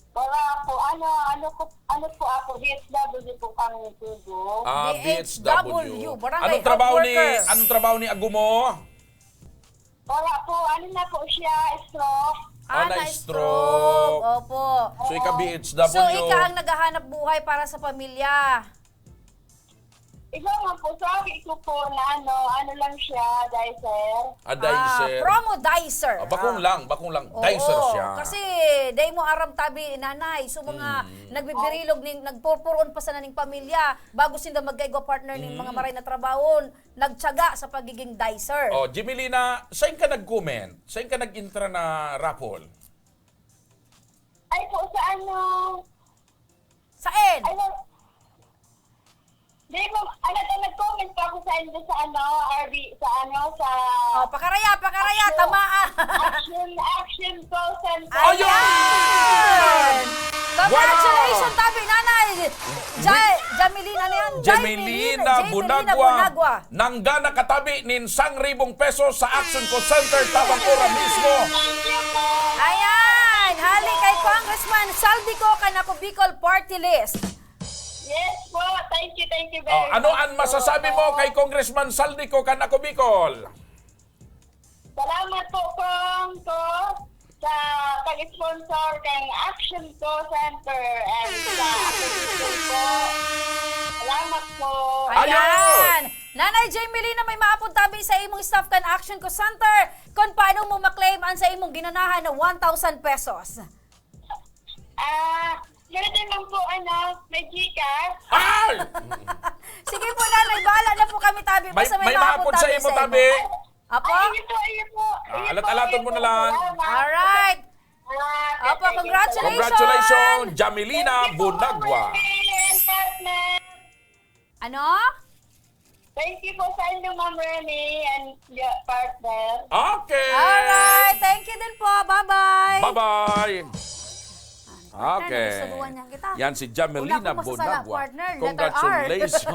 Wala po. Ano, ano po, ano po ako, D H W po kami, Cebu. Ah, D H W. D H W, barangay Anong trabaho ni, health worker. anong trabaho ni ago mo? Wala po. Ano na po siya? Stroke. Ah, Ah, na-stroke. na-stroke. Opo. So, ika Oo. B H W. So, ika ang naghahanap buhay para sa pamilya. Iba nga po, sabi ko po na ano, ano lang siya, dicer. Ah, dicer. Ah, promo dicer. Ah, bakong Ah. lang, bakong lang. Oo, Dicer siya. Kasi dai mo aram tabi, nanay. So, mga Mm. nagbibirilog ning, nagpurpuron pa sana ning pamilya bago sinda magkaigwa partner ning mga Mm. maray na trabahon, nagtiyaga sa pagiging dicer. Oh, Jimelina, saan ka nag-comment? Saan ka nag-intra na raffle? Ay po, sa ano, Saen? Ay, wal-, di mo, ano to, nag-comment pa ako sa inyo sa ano, R B, sa ano, sa Oh, pakaraya, pakaraya, Action, tamaa. Action, Action Call Center. Ayan! Ayan! Congratulations, Wow! tabi, nanay! Ja-, Jamelina na yan. Jamelina Jamelina, Jamelina Bunagwa. Bunagwa. Nanggana katabi nin sangribong pesos sa Action Call Center tabang ora mismo. Thank you po. Ayan! Hali kay Congressman Saldico kan Ako Bicol Party List. Yes po. Thank you, thank you very Oh, ano much ang po. masasabi mo kay Congressman Saldico kan Ako Bicol? Salamat po, Kong, ko, sa pag-sponsor kang Action Call Center and sa Ako Bicol po. Salamat po. Ayun! Ayan! Nanay Jamelina, may maapod tabi sa imong staff kan Action Call Center. Kung paano mo maklaim ang sa imong ginanahan na one thousand pesos? Ah, pwede man po, ano, may GCash. Ay! Sige po, nanay, bahala na po kami, tabi. May, Basta may may maapod maapod sa tabi imo, sa imo. tabi. Apo? Ay, ayun po, ayun po. Ah, Ayun po, alat-alaton ayun mo po. na lang. Salamat. Alright. Ah, Apo, sige, congratulations. Congratulations, Jamelina Thank you po, Bunagwa. Ma'am Rene and partner. Ano? Thank you po sa inyo, Ma'am Rene and your partner. Okay. Alright. Thank you din po. Bye-bye. Bye-bye. Partner, Okay. nagustuhan niya kita. Yan si Jamelina Una akong masasala, Bonagua. partner, letter R. Congratulations.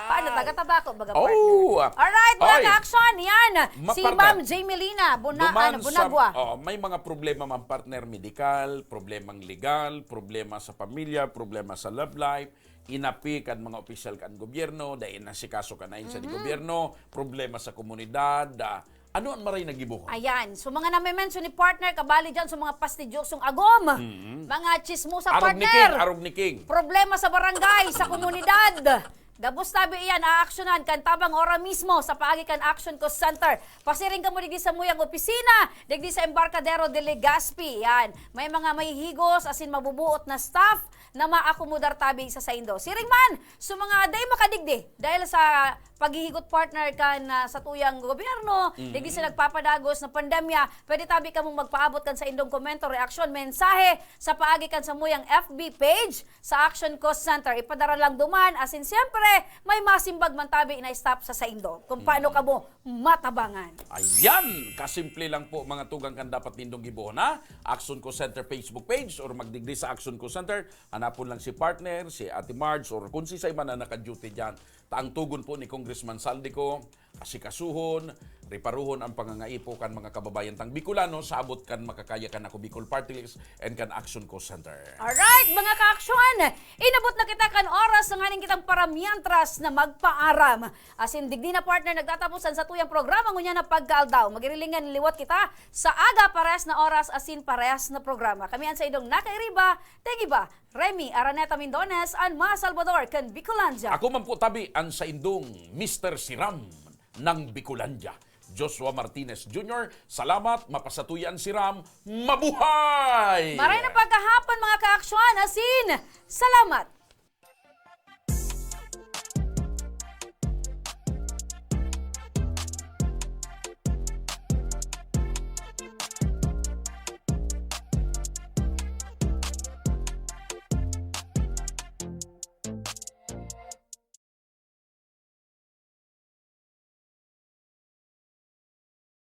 Paano? Taga-Tabaco, baga, Oh. partner. Alright, mga Oy. ka-action, yan. Ma-, Si partner. Ma'am Jamelina Bona-, Duman ano, sa, Bonagua. oh, may mga problema man, partner, medikal, problemang legal, problema sa pamilya, problema sa love life, inapi kan mga opisyal kan gobyerno, dai inasikaso kan ahensya de Mm. gobyerno, problema sa komunidad, ah, ano an maray na gibohon? Ayan. So, mga name-mention ni partner, kabali dyan sa mga pastidyosong agom, Mm. mga tsismosa, Arog ni partner. King, arog ni King. Problema sa barangay, sa komunidad. Gabos tabi iyan, aaksyonan kan tabang ora mismo sa paagi kan Action Call Center. Pasiring kamo digdi sa muyang opisina, digdi sa Embarcadero de Legazpi. Yan. May mga mahihigos, asin mabubuot na staff na maakomodar tabi sa saindo. Siring man, so mga dai makadigdi dahil sa paghihigot, partner, kan, ah, satuyang gobyerno, Mm. digdi sa nagpapadagos na pandemya, pwede tabi kamong magpaabot kan saindong komento, reaksyon, mensahe sa paagi kan samuyang F B page sa Action Call Center. Ipadara lang duman, asin siyempre, may masimbag man tabi na staff sa saindo kung paano Mm. kamo matabangan. Ayan! Kasimple lang po, mga tugang, kan dapat nindong gibohon, ha? Action Call Center Facebook page or magdigdi sa Action Call Center. Hanapon lang si partner, si Ate Marge, or kung sisay man na naka-duty dyan. Ta ang tugon po ni Congressman Saldico, asikasuhon, reparuhon ang pangangaipo kan mga kababayan tang Bicolano sa abot kan makakaya kan Ako Bicol Party List and kan Action Call Center. Alright, mga ka-aksyon! Inabot na kita kan oras na nganing kitang paramientras na magpaaram. Asin digdi na, partner, nagtatapos an satuyang programa ngunyan na pagkaaldaw. Magirilingan liwat kita sa aga, parehas na oras, asin parehas na programa. Kami an saindong nakairiba, tingiba, Remy Araneta Mindones, an mga Salvador kan Bicolandia. Ako man po tabi an saindong Mister Siram ng Bicolandia, Joshua Martinez Junior. Salamat, mapasatuya an Siram. Mabuhay! Maray na pagkahapon, mga ka-aksyon, asin salamat!